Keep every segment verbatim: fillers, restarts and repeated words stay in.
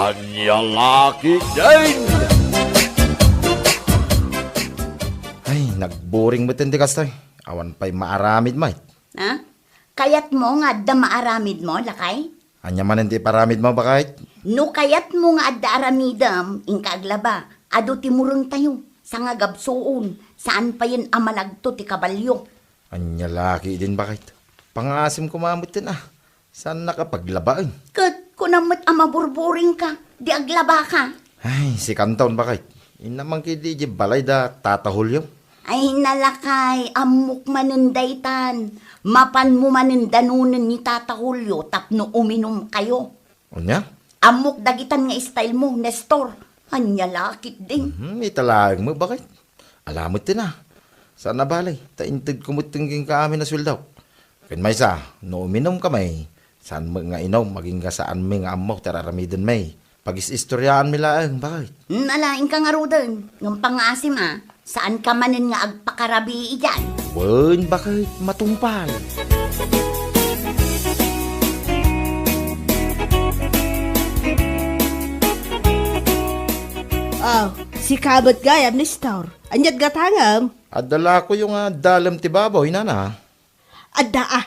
Ania la ketdin? Ay, nagburing met ti kastoy. Awan pay maaramid met. Ha? Kayatmo nga adda maaramidmo, lakay? Ania manen ti iparamidmo, baket? No kayatmo nga adda aramidem, inka aglaba. Adu ti murengtayo. Sangagabsuon, saan payen a managto ti kabalio. Ania la ketdin, baket? Pangaasim koma metten, a. Saannaka paglabaen. Ket kunam met a maburburingka, di aglabaka. Ay, sikanton, baket. Inna man ketdi idiay balay da Tata Julio. Ay, nalakay, ammok manen daytan. Mapanmo manen danonen ni Tata Julio tapno uminumkayo. Ania? Ammok dagitan nga style mo, Nestor. Ania la ketdin? Mhm, ita laeng met, baket. Ala metten, a. Saan a bale, ta intedko metten kenka amin a sueldok. Ken maysa, no uminumkami, saan met nga inum, agingga saanmi nga ammo ti ar-aramidenmi. Pagis-istoriaanmi laeng, baket. Hmm, ala, inka ngaruden. Ngem pangaasim, a. Saanka manen nga agpakarabii idiay. Wen, baket, matungpal. Oh, sika met gayam, Nestor. Ania't gatangem? Adda lakoyo nga dalem ti baboy, nana. Adda, a.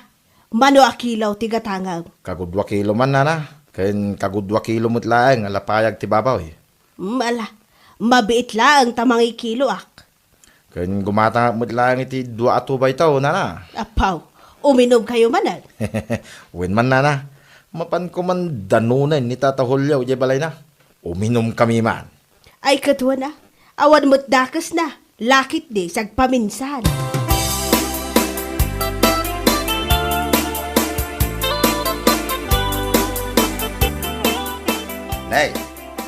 Mano a kilo ti gatangem? Kagudua kilo man, nana. Ken kagudua kilo met laeng a lapayag ti baboy. Mm, ala. Mabiit laeng ta mangikiloak. Ken gumatangak met laeng iti dua a tubayto, nana. Apaw, uminumkayo manen? Wen man, nana. Mapanko man danonen ni Tata Julio idiay balayna. Uminumkami man. Ay, ket wen a. Awan met dakesna. La ketdi, sagpaminsan. Nay,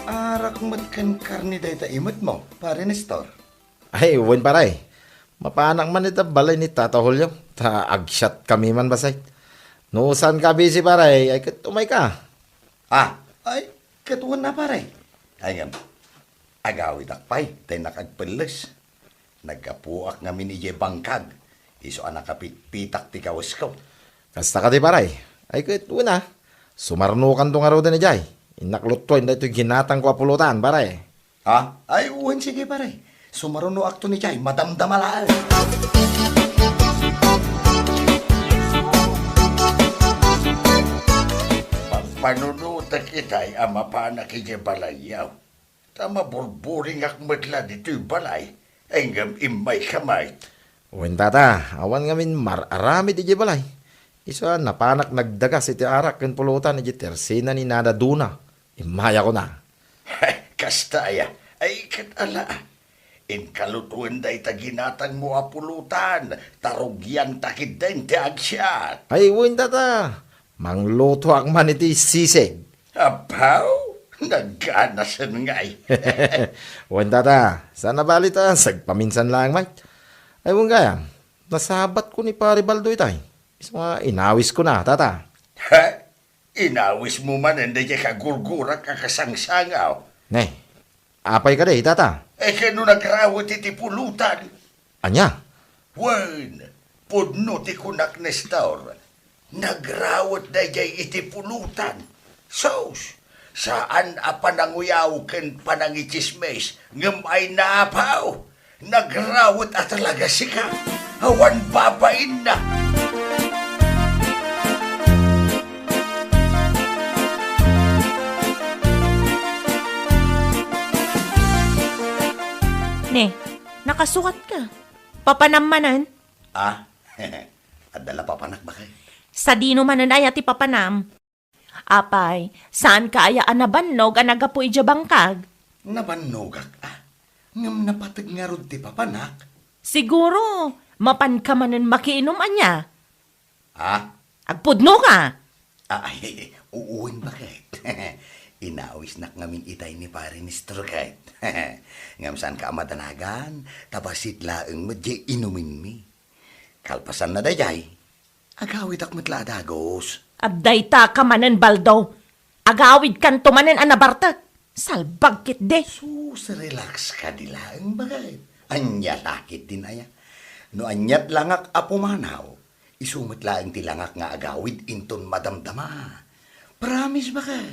arak met ken karne dayta imetmo, Pare Nestor. Ay, wen, pare. Mapanak man ita balay ni Tata Julio. Ta agsiatkami man, bassit. No saanka a busy, pare, ay ket umayka. Ah, ay, ket wen a, pare. Ay, ngem, agawidak pay, ta innak agpelles. Naggapuak ngamin idiay bangkag. Isu a nakapitpitak ti kawesko. Kasta kadi, pare. Ay, ket wen a. Sumarnokanto ngaruden idiay. Innak lutuen daytoy ginatangko a pulutan, pare. Ha? Ay, wen, sige, pare. Sumarunoakton idiay, madamdama laeng. Pampanunotek itay a mapanak idiay balayyo. Ta maburburingak met la ditoy balay, ngem immayka met. Wen, tata, awan ngamin mar-aramid idiay balay. Isu a napanak nagdagas iti arak ken pulutan idiay tersena ni Nana Duna. Immayakon a. Kasta aya? Ay, ket ala. Inka lutuen dayta ginatangmo a pulutan, ta rugianta ketdin ti agsiat. Ay, wen, tata. Manglutoak man iti sisig. Apaw, nagganasen ngay. Wen, tata. Saan a bale ta sagpaminsan laeng met. Ay, wen gayam. Nasabatko ni Pare Baldo itay. Isu nga inawisko na, tata. Ha? Inawismo manen daydiay kagurgurak a kasangsangaw? Ne, apay kadi, tata? E, ken no nagrawet iti pulutan? Ania? Wen, pudno ti kunak, Nestor. Nagrawet daydiay iti pulutan. Sus, saan a pananguyaw ken panangitsismis, ngem ay naapaw. Nagrawet a talaga sika, awan babainna. Ne, nakasukatka. Papanam manen? Ah, adda la papanak, baket. Sadino manen aya ti papanam? Apay, saanka aya a nabannog a naggapu idiay bangkag? Nabannogak, a. Ngem napateg ngarud ti papanak. Siguro, mapanka manen makiinum ania? Ha? Agpudnoka! Ay, wen, baket. Inawisnak ngamin itay ni Pare Nestor ket. Ngem saanka a madanagan, ta bassit laeng met diay inumenmi. Kalpasanna daydiay, agawidak met la a dagus. Adda ita ka manen, Baldo. Agawidkanto manen a nabartek. Salbag ketdi. Sus, relax kadi laeng, baket. Ania la ketdin aya? No aniat langak a pumanaw, isu met laeng ti langak nga agawid inton madamdama. Promise, baket.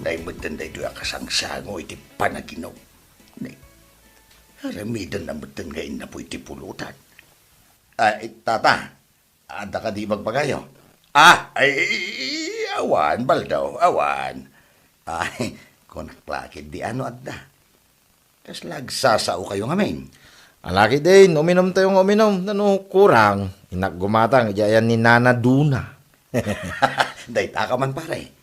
Ay metten daytoy a kasangsango iti panaginum. Nay, aramidenna metten nga innapo iti pulutan. Ay, tata, adda kadi ibagbagayo? Ah, ay, awan, Baldo, awan. Ay, kunak la ketdi no adda. Kasla agsasaokayo ngamin? Ala ketdin, uminumtayo nga uminum. Nano kurang, innak gumatang idiay ayan ni Nana Duna. Dayta ka man, pare.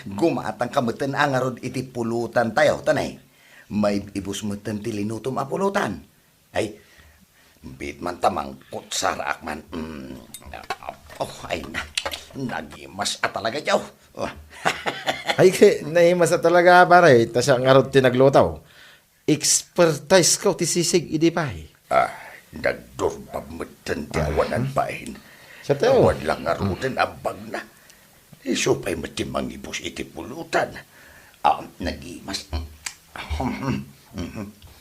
Gumatang ka metten a ngarud iti pulutantayo, tanay. Maib-ibus metten ti linutom a pulutan. Ay, bit man ta mangkutsaraak man. Mm. Oh, ay na. Nagimas a talaga, Joe. Oh. Ay, ke, naimas a talaga, pare. Ta siak ngarud ti nagluto. Expertise ko ti sisig idi pay. Ah, nagdurbab metten ti awanan bain. Sa tao. Awan lang ngaruden a bagna. Isu pay met ti mangibus iti pulutan. Ah, nagimas.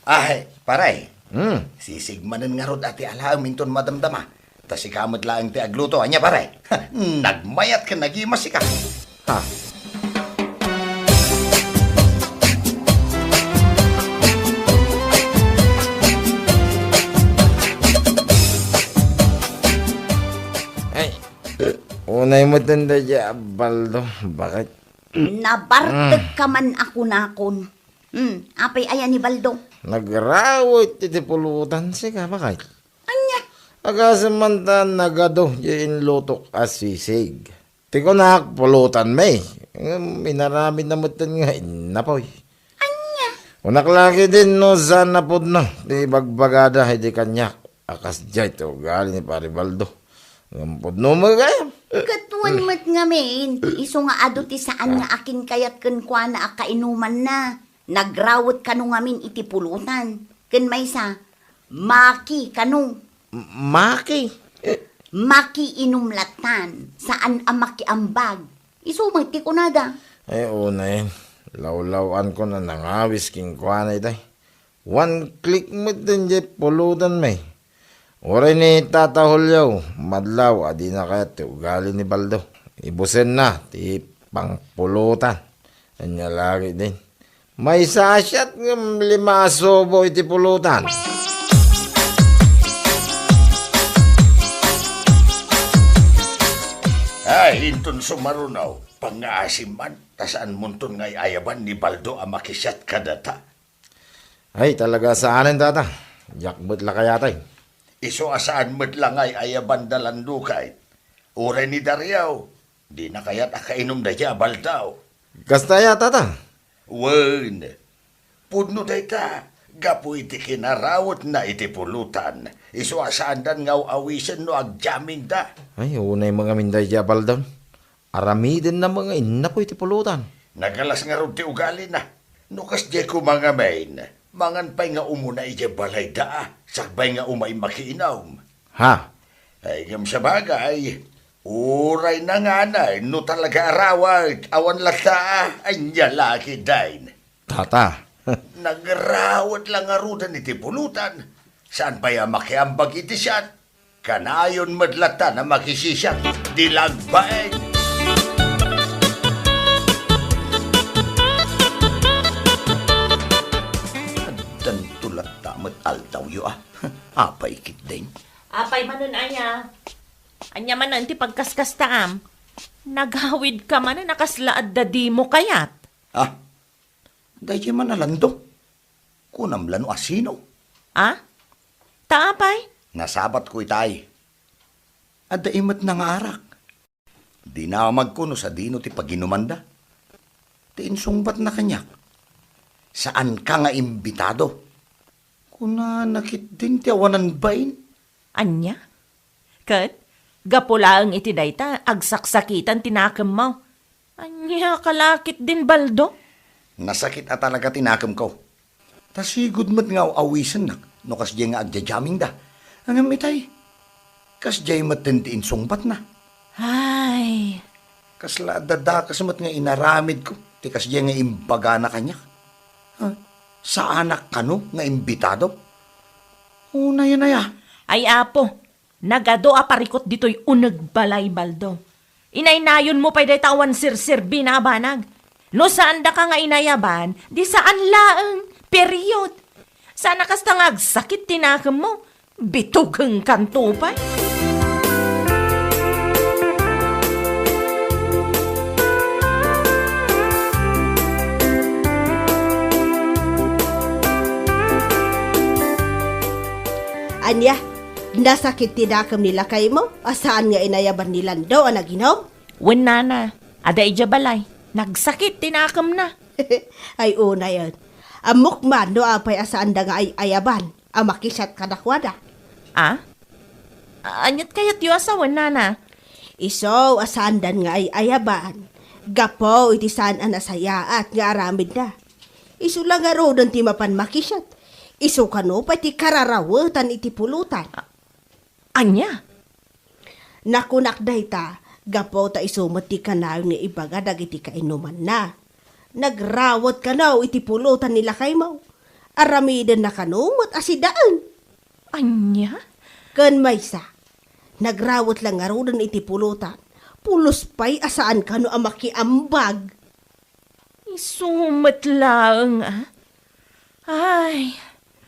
Ah, pare. Hmm. Sisig manen ngarud a ti alaem inton madamdama. Ta sika met laeng ti agluto, ania, pare? Nagmayat ken nagimas sika. Ha? Ay, unay met daydiay a Baldo, bakit? Nabartek ka man a kunakon. Hmm, apay aya ni Baldo? Nagrawet iti pulutan sika, bakit? Ania? Agasem man ta nagadu diay inlutok a sisig. Ti kunak, pulutan met. Ngem inaramidna metten nga innapoy. Ania? Kunak la ketdin no saan a pudno ti ibagbagada idi kaniak a kasdiay ti ugali ni Pare Baldo. Ngem pudno met gayam. Ket wen met ngamin, isu nga adu ti saan nga akinkayat kenkuana a kainumanna. Nagrawet kano ngamin iti pulutan. Ken maysa, maki kano. M-, maki? Eh. Makiinum lattan, saan a makiambag. Isu met ti kunada. Ay, unay, lawlaw-ankon a nangawis kenkuana itay. One click met daydiay pulutan met. Uray ni Tata Julio, madlaw a dina kayat ti ugali ni Baldo. Ibusenna ti pangpulutan. Ania la ketdin. Maysa a siat ngem lima a subo iti pulutan. Ay, inton sumaruno, pangngaasim man, ta saanmonton nga ay-ayaban ni Baldo a makisiat kadata. Ay, talaga saanen, tata. Diak met la kayatay. Isu a saan met la nga ay-ayaban da Landukay. Uray ni Dario, dina kayat a kainum daydiay a Baldo. Kasta aya, tata? Wen, pudno dayta, gapu iti kinarawetna iti pulutan. Isu a saandan nga aw-awisen no agjammingda. Ay, unay met ngamin daydiay a Baldo. Aramidenna met nga innapoy ti pulutan. Nagalas ngarud ti ugalina. No kasdiay koma ngamin, mangan pay nga umuna idiay balayda, sakbay nga umay makiinum. Ha? Ay, ngem sabagay, uray nanganay, no talaga a rawet, awan latta, ania la ketdin. Tata. Nagrawet la ngaruden iti pulutan. Saan pay a makiambag iti siat? Kanayon met latta a makisisiat di lagbaen. Addanto latta met altawyo, a. Apay ketdin? Apay manen aya? Ania manen ti pagkaskastaam? Nagawid ka manen a kasla adda dimo kayat? Ah, daydiay man a Lando. Kunam la no asino? Ah? Ta apay? Nasabatko itay. Adda met nangaarak. Dinamagko no sadino ti paginumanda. Ti insungbatna kaniak, saanka nga imbitado. Kunana ketdin ti awanan bain. Ania? Ket, gapu laeng iti dayta, agsaksakitan ti nakemmo. Ania ka la ketdin, Baldo? Nasakit a talaga ti nakemko. Ta sigud met nga aw-awisennak no kasdiay nga agjajammingda. Ngem itay, kasdiay metten ti insungbatna. Ay. Kasla adda dakes met nga inaramidko ti kasdiay nga imbagana kaniak. Ha? Saanak kano nga imbitado? Unayen aya? Ay, Apo, nagadu a parikut ditoy uneg balay, Baldo. Inaynayonmo pay dayta awan serserbina a banag. No saandaka nga inayaban, di saan laeng, period. Saan a kasta nga agsakit ti nakemmo, bitugengkanto pay. Ania, nasakit ti nakem ni lakaymo a saan nga inayaban ni Lando a naginom? Wen, nana, adda idiay balay. Nagsakit ti nakemna. Ay, unayen. Ammok man no apay a saanda nga ay-ayaban a makisiat kadakuada. Ah? Aniat kayatyo a sawen, nana? Isu a saandan nga ay-ayaban. Gapu iti saan a nasayaat nga aramidna. Isu la ngaruden ti mapan makisiat. Isu kano pay ti kararawetan iti pulotan. A-, ania? Nakunak dayta, gapu ta isu met ti kanayon nga ibaga dagiti kainumanna. Nagrawet kano iti pulotan ni lakaymo. Aramidenna kano met a sidaen. Ania? Ken maysa, nagrawet la ngaruden iti pulotan. Pulos pay a saan kano a makiambag. Isu met laeng, a? Ay,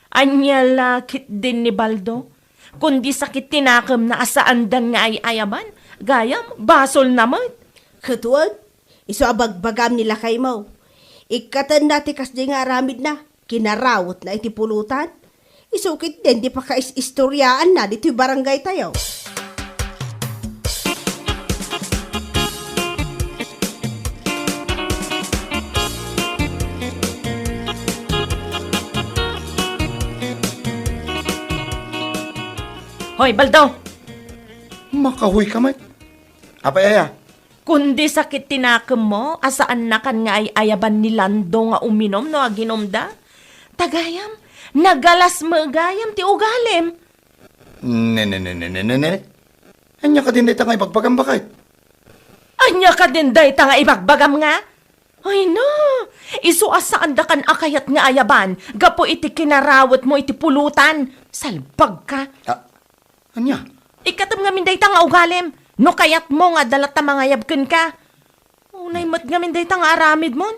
ania la ketdin ni Baldo? Kundi sakit ti nakemna a saandan nga ay-ayaban, gayam, basolna met. Ket wen, isu a bagbagam ni lakaymo. Ikkatenna ti kasdi nga aramidna, kinarawetna iti pulotan. Isu ketdin ti pakaisistoriaanna ditoy barangaytayo. Hoy, Baldo! Makahoy ka met. Apay aya? Kundi sakit ti nakemmo a saannakan nga ay-ayaban ni Lando nga uminom no aginumda. Ta gayam, nagalas met gayam ti ugalim. Ne, ne, ne, ne, ne, ne, ne. Ania kadin dayta nga ibagbagam, baket? Ania kadin dayta nga ibagbagam nga? Ay na, isu a saandakan a kayat nga ayaban gapu iti kinarawetmo iti pulotan. Salbagka. Ah, ania? Ikkatem ngamin dayta nga ugalim. No kayatmo nga adda latta mangayab kenka. Unay met ngamin dayta nga aramidmon.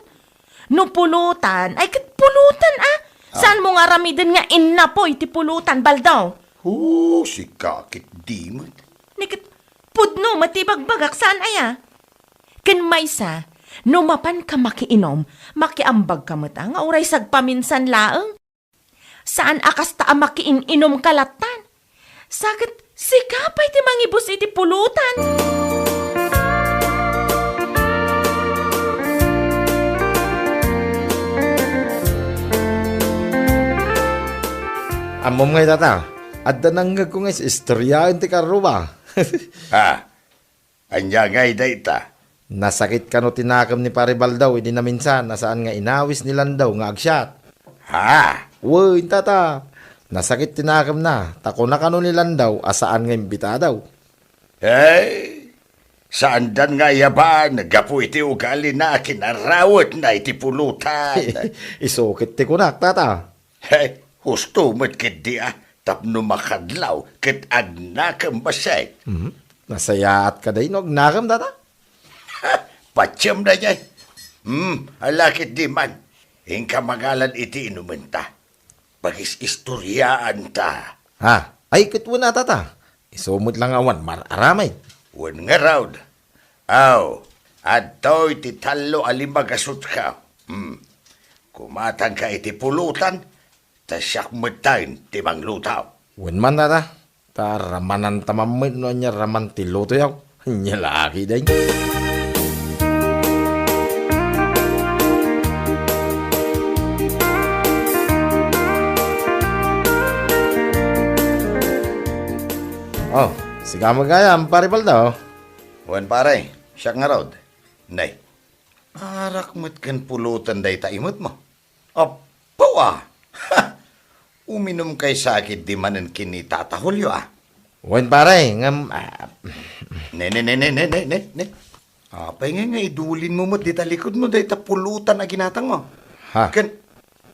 No pulotan, ay ket pulotan, a. Ah. Saanmo nga aramiden nga innapoy ti pulotan, Baldo? Hu, sika ketdi met. Ni ket pudno met ti ibagbagak, saan aya? Ken maysa, no mapanka makiinom, makiambagka met, a, nga uray sagpaminsan laeng. Saan a kasta a makiin-inumka lattan. Sa ket sika pay ti mangibus iti pulotan. Ammom ngay, tata, adda nangngegko nga is-istoriaen ti karruba. Ha? Ania ngay dayta? Nasakit kano ti nakem ni Pare Baldaw idi naminsan a saan nga inawis ni Landaw nga agsiat. Ha? Wen, tata. Nasakit ti nakemna, ta kuna kano ni Landaw a saan nga imbitadaw. Ay, saandan nga ayaban gapu iti ugalina a kinarawetna iti pulotan. Isu ket ti kunak, tata. He, husto met ketdi a, tapno makadlaw ket agnakem bassit. Mhm. Nasayaat kadi no agnakem, tata? Patiem daydiay. Hmm, ala ketdi man. Inka mangalan iti inumenta. Pagis-istoriaanta. Ha? Ay, ket wen a, tata. Isu met la nga awan mar-aramid. Wen ngarud. Aw, adtoy ti tallo a limagasotka. Hmm. Kumatangka iti pulotan, ta siak metten ti mangluto. Wen man, tata, ta ramananta man met no ania raman ti lutoyo. Ania la ketdi. Oh, sika met gayam, Pare Baldaw. Wen, pare, siak ngarud. Nay, arak met ken pulotan dayta imetmo. Apo a! Ha! Uminumkay sa ketdi manen ken ni Tata Julio a. Wen, pare, ngem, a, ne, ne, ne. Apay ngay nga idulinmo met dita likud no dayta pulotan a ginatangmo? Ha? Ken,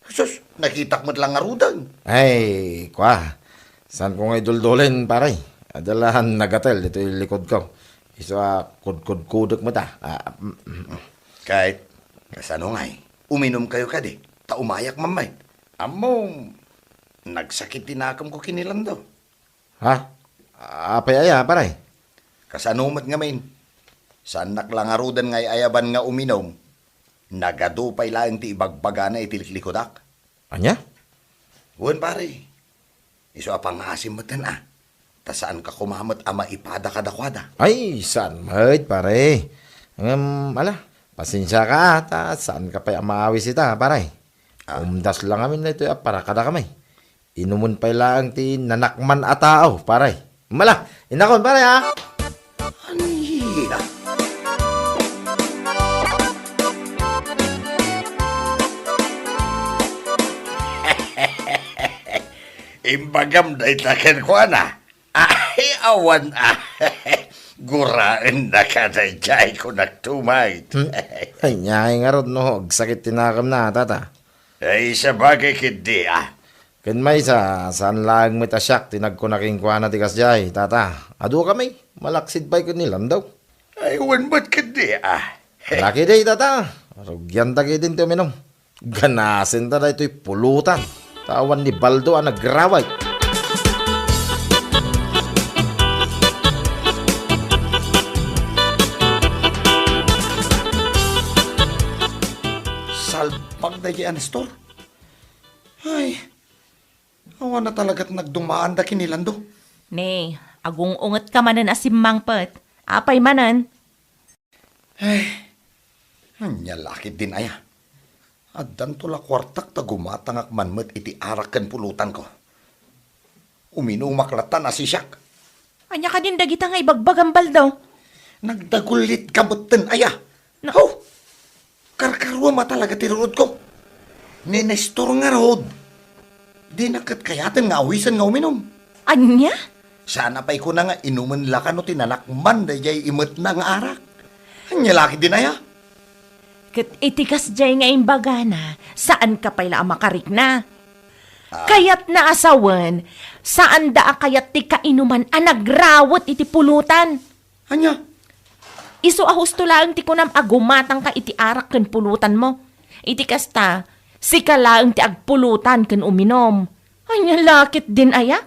sus, nakitak met la ngaruden. Ay, kua. Saanko nga iduldulen, pare. Adda la nagatel ditoy likud ko. Isu a kudkudkudek met a. A, mm, mm. Ket, Kasano ngay? Uminumkayo kadi, ta umayak man met. Ammom, nagsakit ti nakemko ken ni Lando. Ha? Apay aya, pare? Kasano met ngamin? Saannak la ngaruden nga ay-ayaban nga uminum. Nagadu pay laeng ti ibagbagana iti liklikudak. Ania? Wen, pare. Isu a pangngaasim metten a. Ta saanka koma met a maipada kadakuada. Ay, saan met, pare. Ngem, ala, pasensiaka, ta saanka pay a maawis ita, pare. Ah. Umdas la ngamin daytoy a para kadakami. Inumen pay laeng ti nanakman a tao, pare. Mala, innakon, pare, ha? Ania? Imbagam dayta kenkuana. Ay, awan a. Guraennaka daydiay, kunak tumay. Hmm? Ania ngarud no agsakit ti nakemna, tata? Ay, sabagay ketdi a. Ken maysa, saan laeng met a siak ti nagkuna kenkuana ti kasdiay, tata. Adu kami, malaksid pay ken ni Lando. Ay, wen met ketdi a. Laki day, tata. Rugianta ketdin ti uminum. Ganasenta daytoy pulutan. Ta awan ni Baldo a nagraway. Salpag daydiay a Nestor. Ay, awan a talagat nagdumaanda ken ni Lando. Ne, agung-ungetka manen a simmangpet. Apay manen? Ay, ania la ketdin aya? Addanto la kuartak ta gumatangak man met iti arak ken pulutanko. Uminumak latta, nasisiak. Ania kadin dagita nga ibagbagam, Baldo? Nagdagullitka metten aya? Na- Haw! Karkaruam a talaga ti ruodko. Ni Nestor ngarud, dina ket kayaten nga awisen nga uminum. Ania? Saan a pay kuna nga inumen la kano ti nanakman daydiay imetna nga arak. Ania la ketdin aya? Ket iti kasdiay nga imbagana, saanka pay la a makarikna. Ah. Kayatna a sawen, saanda a kayat ti kainuman a nagrawet iti pulutan. Ania? Isu a husto laeng ti kunam a gumatangka iti arak ken pulutanmo. Iti kasta, sika laeng ti agpulutan ken uminum. Ania la ketdin aya?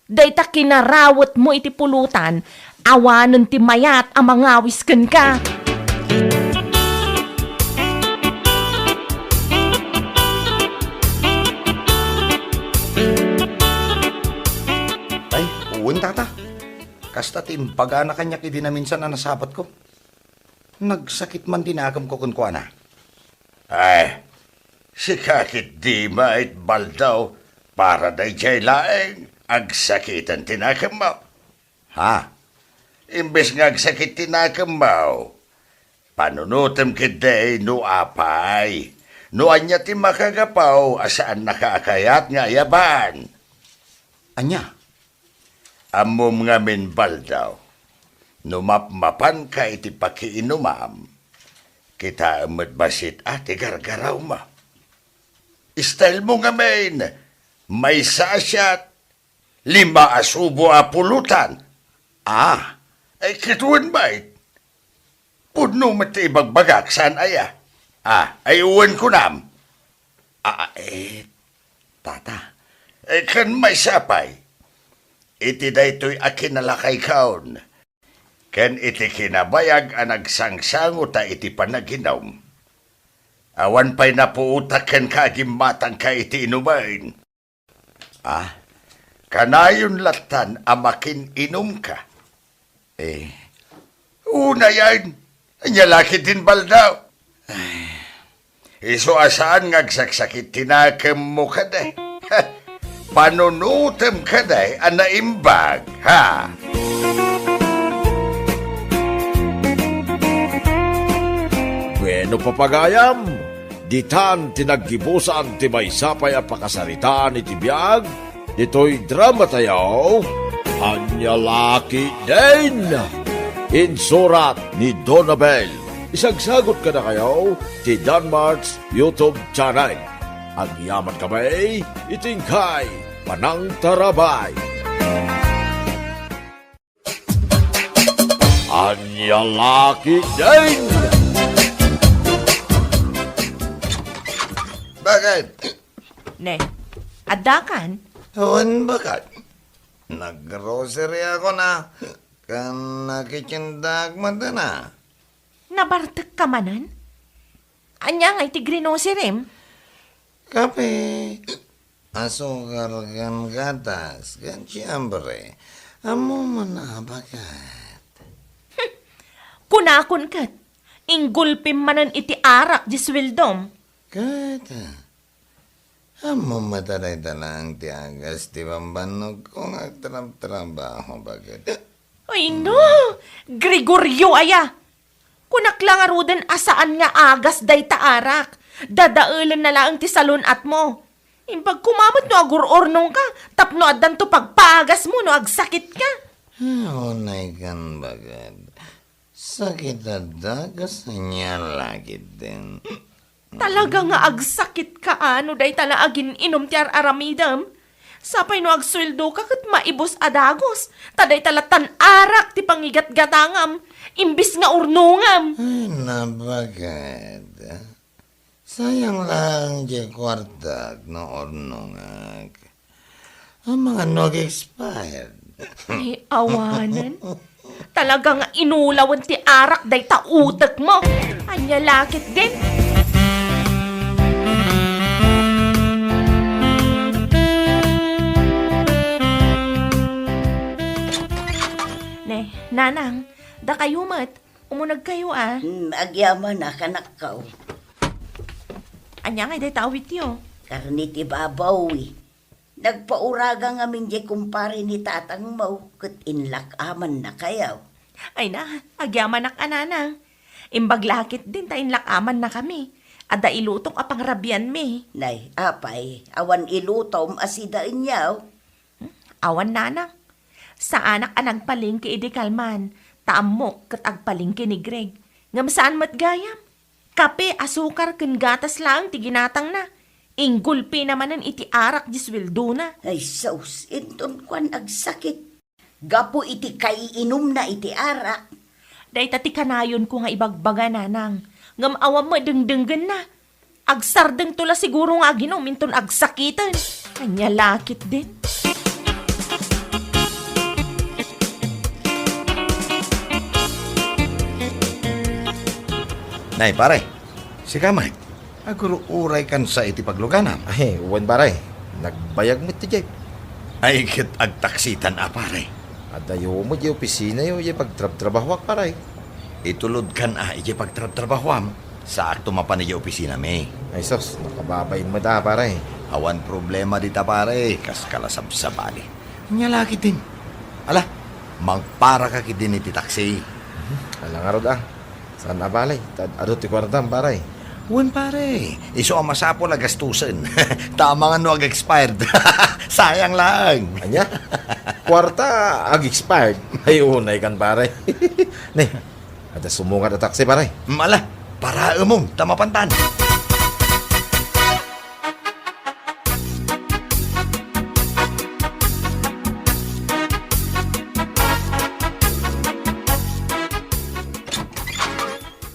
Dayta kinarawetmo iti pulutan, awanen ti mayat a mangawis kenka. Ay, wen, tata. Kasta ti imbagana kaniak idi naminsan a nasabatko. Nagsakit man ti nakemko kenkuana. Ay, sika ketdi met, Baldo, para daydiay laeng agsakiten ti nakemmo. Ha? Imbes nga agsakit ti nakemmo, panunotem ketdi no apay, no ania ti makagapu a saannaka a kayat nga ayaban. Ania? Ammom ngamin, Baldo, no mapmapanka iti pakiinumam, kitaem met bassit a ti gargarawmo. Stylemo ngamin, maysa a shot, lima a subo a pulutan. Ah, ay, ket wen met. Pudno met ti ibagbagak, saan aya? Ah, ay, wen kunam. Ah, eh, tata. Eh, ken maysa pay, iti daytoy a kinalakaykon, ken iti kinabayag a nagsangsango ta iti panaginum, awan pay napuotak kenka a gimmatangka iti inumen. Ah, kanayon lattan a makin-inumka. Eh, unayen, ania la ketdin, Baldo? Ay, isu a saan nga agsaksakit ti nakemmo kadi. Panunotem kadi a naimbag, ha? Bueno, papagayam, ditan ti naggibusan ti maysa pay a pakasaritaan iti biag ditoy dramatayo, Ania La Ketdin. Insurat ni Donabel. Isagsagut kadakayo ti Danmart's YouTube channel. Agyamankami iti inkay panangtarabay. Ania La Ketdin. Ket Ne, addakan? Wen, baket. Nag-grocery ako na, ken nakitiendak met na. Nabartek ka manen? Ania ngay ti grinocerim? Kape, asukar, ken gatas, ken siempre, ammom a, baket. Kunakon ket, inggulpim manen iti arak di sueldom. Ket, ammom met a dayta laeng ti agas ti bambannogko nga agtrabtrabaho, baket. Ay, no! Gregorio aya! Kunak la ngaruden a saan nga agas dayta arak. Dadaelen na laeng ti salun-atmo. Imbag koma met no agur-urnongka tapno addanto pagpaagasmo no agsakitka. Ah, unaykan, baket. Sakit a dagas, ania la ketdin. Talaga nga agsakitka a no dayta la agin-inum ti ar-aramidem. Sapay no agsueldoka ket maibus a dagus, ta dayta la tan-arak ti pangigatgatangam, imbis nga urnongam. Ay, nabaket. Sayang laeng diay kuartak no urnongak. Amangan no ag-expired. Ay, awanen. Talaga nga inulawen ti arak dayta utekmo. Ania la ketdin? Ne, nanang, dakayo met, umunegkayo a. Hmm, agyaman a, kanakkaw. Ania ngay dayta awityo? Karne ti babaw, eh. Nagpauraga ngamin diay kumpare ni tatangmo, ket inlak-amannakayo. Ay na, agyamanak a, nanang. Imbag la ketdin ta inlak-amannakami. Adda ilutok a pangrabianmi. Nay, apay, awan ilutom a sidaenyo? Hmm, awan, nanang. Saanak a nagpalengke idi kalman, ta ammok ket agpalengke ni Greg. Ngem saan met gayam. Kape, asukar, ken gatas laeng ti ginatangna. Inggulpina manen iti arak di sueldona. Ay, sus, inton kuan agsakit. Gapu iti kaiinumna iti arak. Dayta ti kanayonko nga ibagbaga, nanang. Ngem awan met dengdenggenna. Agsardengto la siguro nga aginum inton agsakiten. Ania la ketdin? Nay, pare, sika met, agur-uraykan sa iti pagluganam. Ay, wen, pare. Nagbayag met ti jeep. Ay, ket agtaksitan a, pare. Adayo met diay opisinayo, diay pagtrabtrabahoak, pare. Itulodkan a idiay pagtrabtrabahoam, saakto mapan idiay opisinami. Ay, sus, makababain met a, pare. Awan problema dita, pare. Kaskala sabsabali. Ania la ketdin. Ala, mangparaka ketdin iti taksi. Mhm. Ala ngarud a. Saan a, pare? Ta ad-adu ti kuartam, pare. Wen, pare. Isu a masapul a gastusen. Ta amangan no ag-expired. Sayang laeng. Ania? Kuarta ag-expired? Ay, unaykan, pare. Ne, adda sumungad a taksi, pare. Mm, ala, paraemon ta mapantan.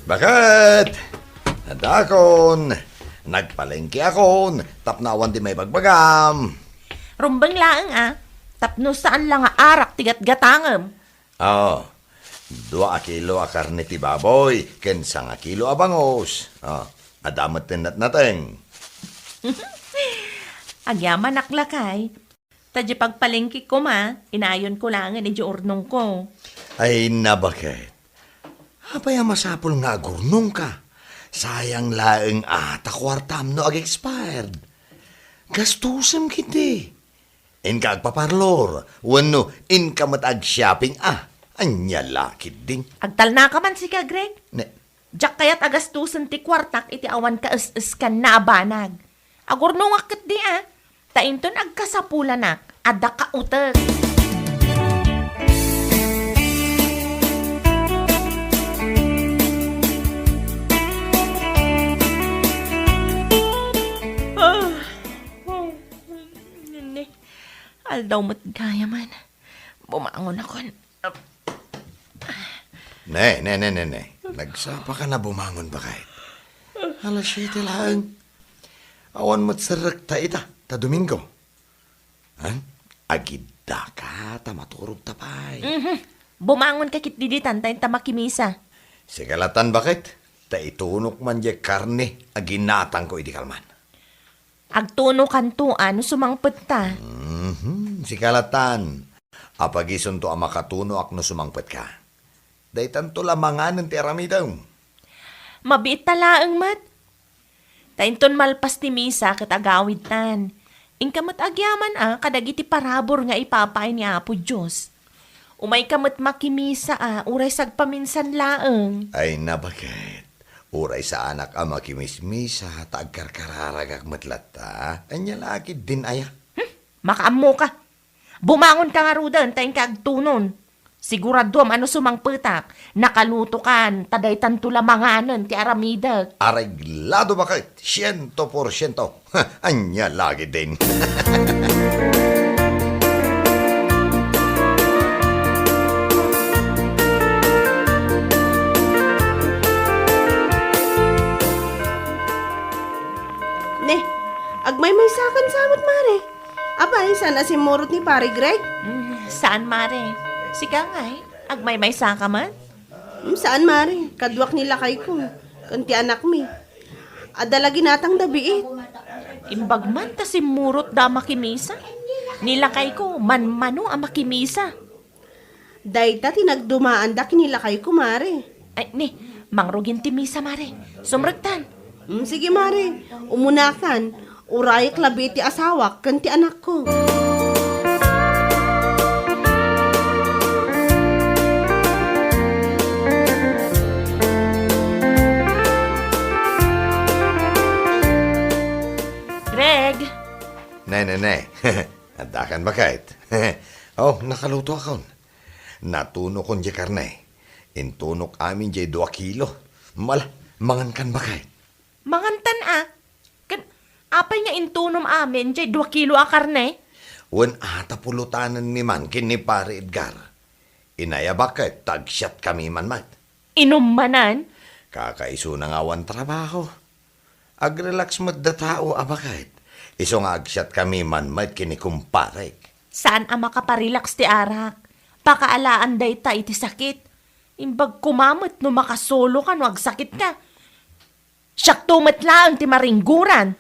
Baket! Adakon! Nagpalengke akon tapno awan ti maibagbagam. Rumbeng laeng a, tapno saan la nga arak ti gatgatangem. Oo. Dua a kilo a karne ti baboy ken sanga kilo a bangus. O, adda met ti natnateng. Agyamanak lakay. Ta diay pagpalengkek koma, inayonko laengen idiay urnongko. Ay, nabaket. Apay a masapul nga agurnongka? Sayang laeng a ta kuartam no ag-expired. Gastusem ketdi. Inka agpaparlor, wenno inka met ag-shopping a. Ania la ketdin. Agtalnaka man sika, Greg? Ne, Diak kayat a gastusen ti kuartak iti awan kaes-eskanna a banag. Agurnongak ketdi a, ta inton agkasapulanak, adda kautek. Ah, oh, ne, aldaw met gayam. Bumangon akon. Ne, ne, ne, ne, ne. Nagsapa ka na bumangon, baket? Alas siyete laeng. Awan met serrekta ita, ta Domingo. Han? Agiddaka ta maturogta pay. Mhm. Bumangonka ketdi ditan ta inta makimisa. Sika latan, baket, ta itunok man diay karne a ginatangko idi kalman. Agtunokanto a no sumangpetta. Mhm. Sika latan. Apagisonto a makatunoak no sumangpetka. Daytanto la manganen ti aramidem. Mabiitta laeng met. Ta inton malpas ti misa ket agawidtan, inka met agyaman a kadagiti parabur nga ipapaay ni Apo Dios. Umayka met makimisa a uray sagpaminsan laeng. Ay, nabaket. Uray saanak a makimismisa ta agkarkararagak met latta. Ania la ketdin aya? Hmm, makaammoka. Bumangonka ngaruden ta inka agtunon. Siguraduam a no sumangpetak, nakalutokan, ta daytanto la manganen ti aramidek. Areglado, baket, siento por siento. Ania la ketdin? Ne, agmaymaysakan sa met, Mare. Apay, saan a simmurot ni Pare Greg? Mm, saan, Mare. Sika ngay, agmaymaysaka met? Mm, saan, Mare. Kaduak ni lakayko ken ti anakmi. Adda la ginatangda biit. Imbag man ta simmurotda a makimisa. Ni lakayko, manmano a makimisa. Dayta ti nagdumaanda ken ni lakayko, Mare. Ay, ni, mangrugin ti misa, Mare. Sumrektan. Mm, sige, Mare. Umunakan. Urayek labi ti asawak ken ti anakko. Greg! Ne, ne, ne. Addakan, baket? Oh, nakalutoakon. Natunokon diay karne. Intunok amin diay dua kilo. Mala, mangankan, baket? Mangantan a. Ken, apay nga intunom amin diay dua kilo a karne? Wen, a ta pulotanenmi man ken ni Pare Edgar. Inayabak ket ta agsiatkami man met. Inummanan? Kakaisuna nga awan trabaho. Agrelax met datao a baket. Isu nga agsiatkami man met ken ni kumparek. Saan a makaparelax ti arak. Pakaalaan dayta iti sakit. Imbag koma met no makasoloka no agsakitka. Siakto met laeng ti maringguran.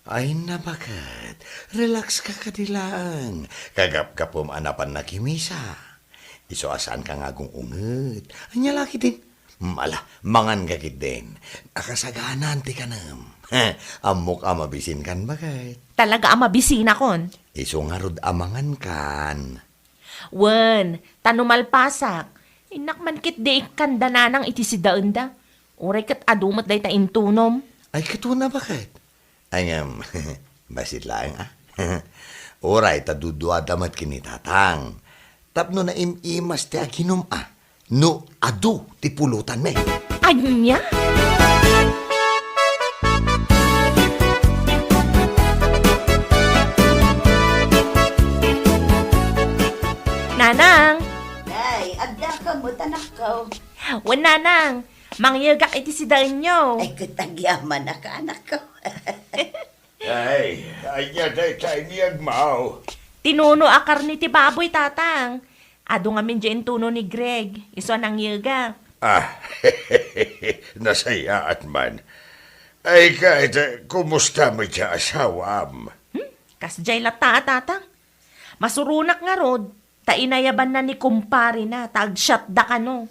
Ay, nabaket. Relax ka kadi laeng. Kagapgapum a napan nakimisa. Isu a saanka nga agung-unget. Ania la ketdin? Mala, manganka ketdin. Akasaganan ti kanem. Ammok a mabisinkan, baket. Talaga a mabisinakon. Isu ngarud a mangankan. Wen, ta no malpasak, innak man ketdi ikkan da nanang iti sidaenda. Uray ket adu met dayta intunom. Ay, ket wen a, baket? Ay ngem, bassit laeng a. Uray ta duduada met ken ni Tatang. Tapno naim-imas ti aginum a. No adu ti pulotanmi. Ania? Nanang! Nay, addaka met, anakko. Wen, Nanang. Mangyegak iti sidaenyo. Ay, ket agyamanak, anakko. Ay, ania dayta a biagmo? Tinuno a karne ti baboy, Tatang. Adu ngamin diay intuno ni Greg, isu a nangyegak. Ah, nasayaat man. Ay, ket, kumusta met ti asawam? Hmm? Kasdiay latta a, Tatang. Masuronak ngarud, ta inayabanna ni kumparena, ta agsiatda kano.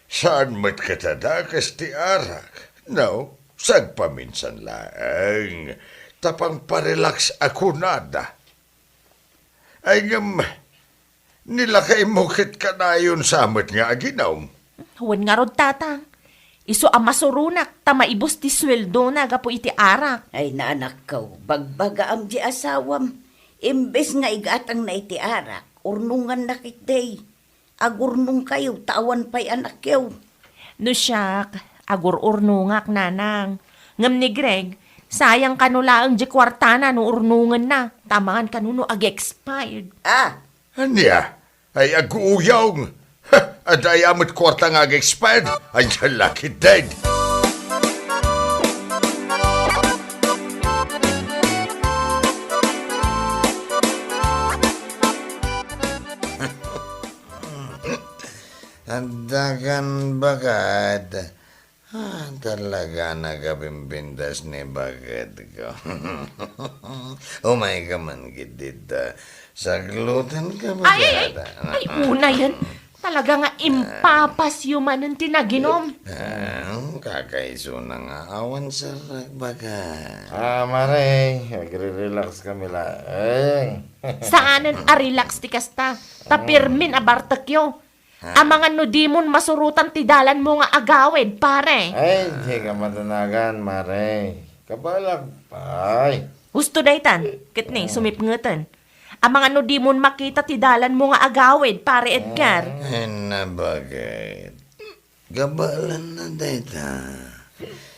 Saan met ket a dakes ti arak, no? Sagpaminsan laeng, ta pangparelax a kunada. Ay, ngem, ni lakaymo ket kanayon sa met nga aginum? Wen ngarud, Tatang. Isu a masuronak ta maibus ti sueldona gapu iti arak. Ay, nanakko, bagbagaam ti asawam. Imbes nga igatangna iti arak, urnonganna ketdi. Agurnongkayo ta awan pay anakyo. No siak, agur-urnongak, Nanang. Ngem ni Greg, sayang kano laeng diay kuartana no urnongenna, ta amangan kano no ag-expired. Ah, ania? Ay, aguuyong! Ha, adda aya met kuarta nga ag-expired? Ania la ketdin? Addakan baket. Ah, talaga nakapimpintas ni baketko. Umayka man ketdi ta saklutanka, Ay, ay, ay, baket. Ay, una yan. Talaga nga impapasyo manen ti naginom. Ah, kakaisuna nga awan sarrak, baket. Ah, Mare, agre-relax kami laeng. Saanen a relax ti kasta. Ta pirmin a bartekyo. Amangan no dimon masurotan ti dalanmo nga agawid, pare. Ay, di ka madanagan, Mare. Kabalak pay. Husto daytan, ket ni, sumipngeten. Amangan no dimon makita ti dalanmo nga agawid, pare Edgar. Ay, nabaket. Kabaelanna dayta.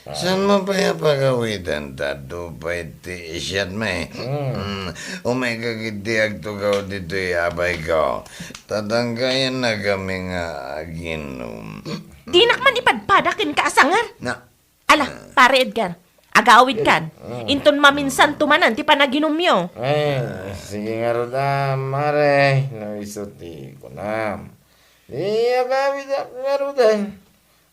Saan mo pay a pagawiden ta adu pay ti siatmi? Mm. Mm, umayka ketdi agtugaw ditoy abayko. Tatangkayanna kami nga aginom. Dinak man ipadpada kenka a sanger. Na. Ala, pare Edgar, agawidkan. Mm. Inton maminsanto manen ti panaginumyo. Eh, sige ngarud a, Mare, no isu ti kunam. Di agawidak ngaruden.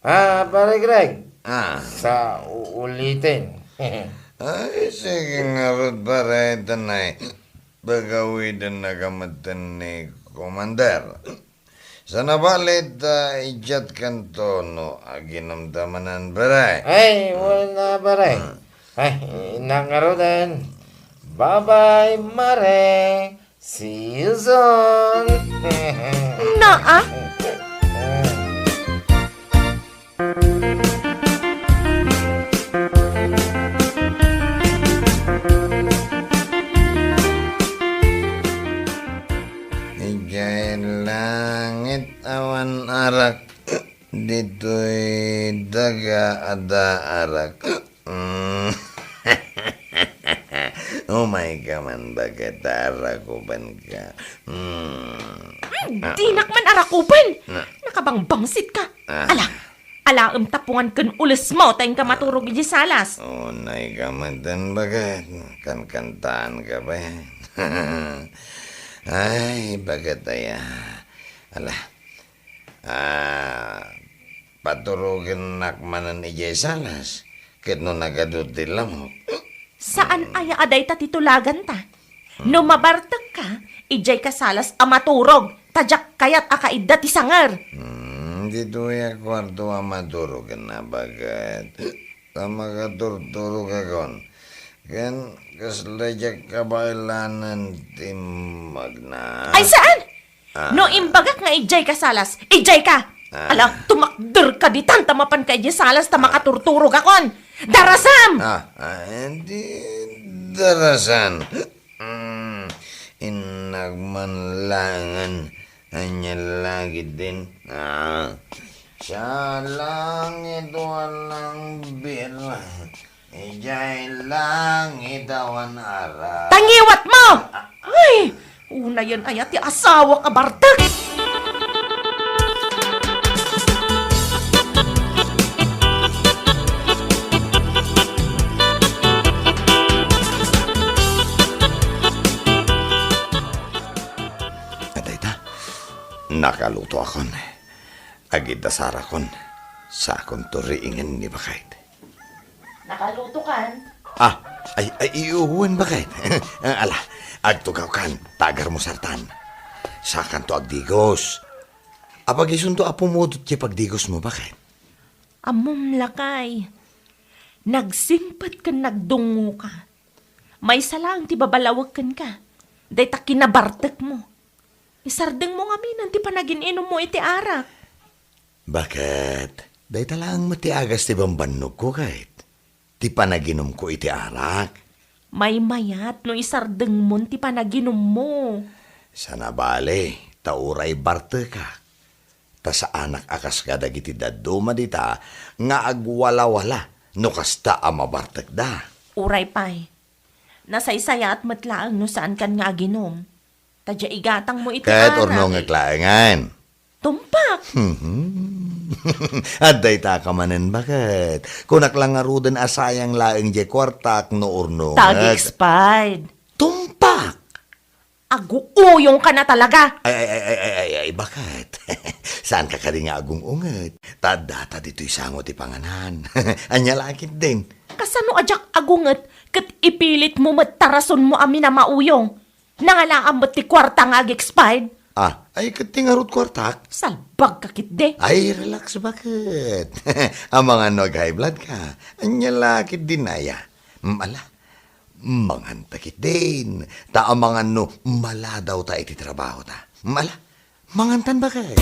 Ah, Pare Greg. Ah. Sa uulitin. Ay, sige ngarud, pare, tanay. Pagawidennaka metten ni Commander. Sana balet, ah, idiatkanto no aginomta manen, pare. Ay, wen a, pare. Ah. Ay, innak ngaruden. Bye-bye, Mare. See you soon. Naa? Idiay langit awan arak, ditoy daga adda arak. Mm. Umayka man, baket, ta arakupanka. Mm. Hmm, dinak man arakupan. Na. Nakabangbangsitka. Ah. Ala, alaem tapungan ken ulesmo ta inka maturog idiay salas. Unayka metten, baket. Kankantaanka pay. Ay, baket aya. Ala. Ah, paturogennak manen idiay salas, ket no nagadu ti lamok. Saan aya a dayta ti tulaganta? No mabartekka, idiayka salas a maturog, ta diak kayat a kaidda ti sanger. Hmm, ditoy a kuarto a maturogenna, baket. Ta makaturturogakon. Ken kasla diak kabaelanen ti magna. Ay, saan? Ah. No imbagak nga idiayka salas, idiayka! Ah. Ala, tumakderka ditan ta mapanka idiay salas ta makaturturogakon! Darasam! Ah, ah, di darasan. Mm, innak man laengen, ania la ketdin? Ah, sa langit walang bira. Idiay langit awan arak. Tangiwat mo! Ay, unayen aya ti asawak a bartek! Adayta, nakalutoakon. Agidasarakon. Sakonto riingen ni baket. Nakalutokan? Ah, ay, ay, iyo, wen, baket. Ah, ala, agtugawkan, ta agarmusartan. Sakanto agdigos. Apag isunto a pumudot ti pagdigosmo, baket? Ammom, lakay. Nagsingpet ken nagdungngoka. Maysa laeng ti babalawek kenka. Dayta kinabartekmo. Isardengmo ngamin ti panagin-inummo iti arak. Baket, dayta laeng met ti agas ti bambannogko, ket ti panaginumko iti arak. Maymayat no isardengmon ti panaginummo. Sana bale, ta uray bartekak. Ta saanak a kas kadagiti dadduma dita nga agwalawala no kasta a mabartekda. Uray pay, nasaysayaat met laeng no saankan nga aginom. Ta dia igatangmo iti arak. Ket urnongek laengen. Tumpak! Adda itaka manen, baket. Kunak la ngaruden a sayang laeng diay kuartak no urnongek. Tagix pay. Tumpak! Aguuyongka na talaga! Ay, ay, ay, ay, ay, ay, Ay, baket. Saanka kadi nga agung-unget? Ta addata ditoy sango ti panganan. Ania la ketdin? Kasano a diak agunget ket ipilitmo met ta rasonmo a minamauyong? Nangalaam met ti kuarta nga ag-expired? Ah, ay, ket ti ngarud kuartak? Salbagka ketdi. Ay, relax, baket. Amangan no ag-high blood ka. Ania la ketdin aya? Mm, ala, manganta ketdin. Ta amangan no maladawta iti trabahota. Mm, ala, mangantan, baket.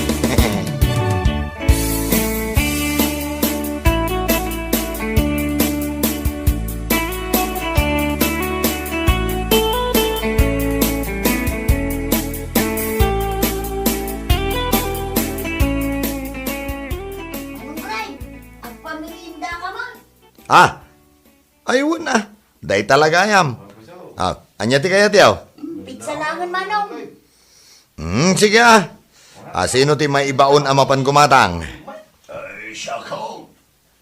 Manong Gray, agpamerienda ka man. Ah, ay, wen a. Dayta la gayam. Ah, ania ti kayatyo? Pizza laengen, Manong. Hmm, sige a. Ah, sino ti maibaon a mapan gumatang? Ay, siak.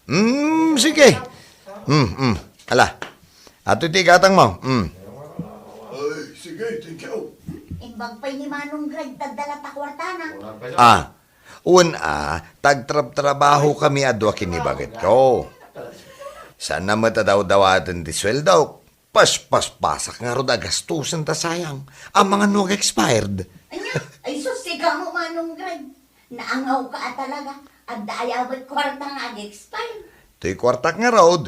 Hmm, sige. Hmm, hmm. Ala. Adtoy ti igatangmo. Hmm. Ay, sige, thank you. Imbag pay ni Manong Gray, ta adda latta kuartana. Ah, wen a, ta agtrabtrabahokami a dua ken ni baketko. Saanna met a dawdawaten ti sueldok. Paspaspasak ngarud a gastusen ta sayang. Amangan no ag-expired. Ania? Ay, sus, sigamo, Manong Gray. Naangawka a talaga. Adda aya met kuarta nga ag-expired? Toy kuartak ngarud.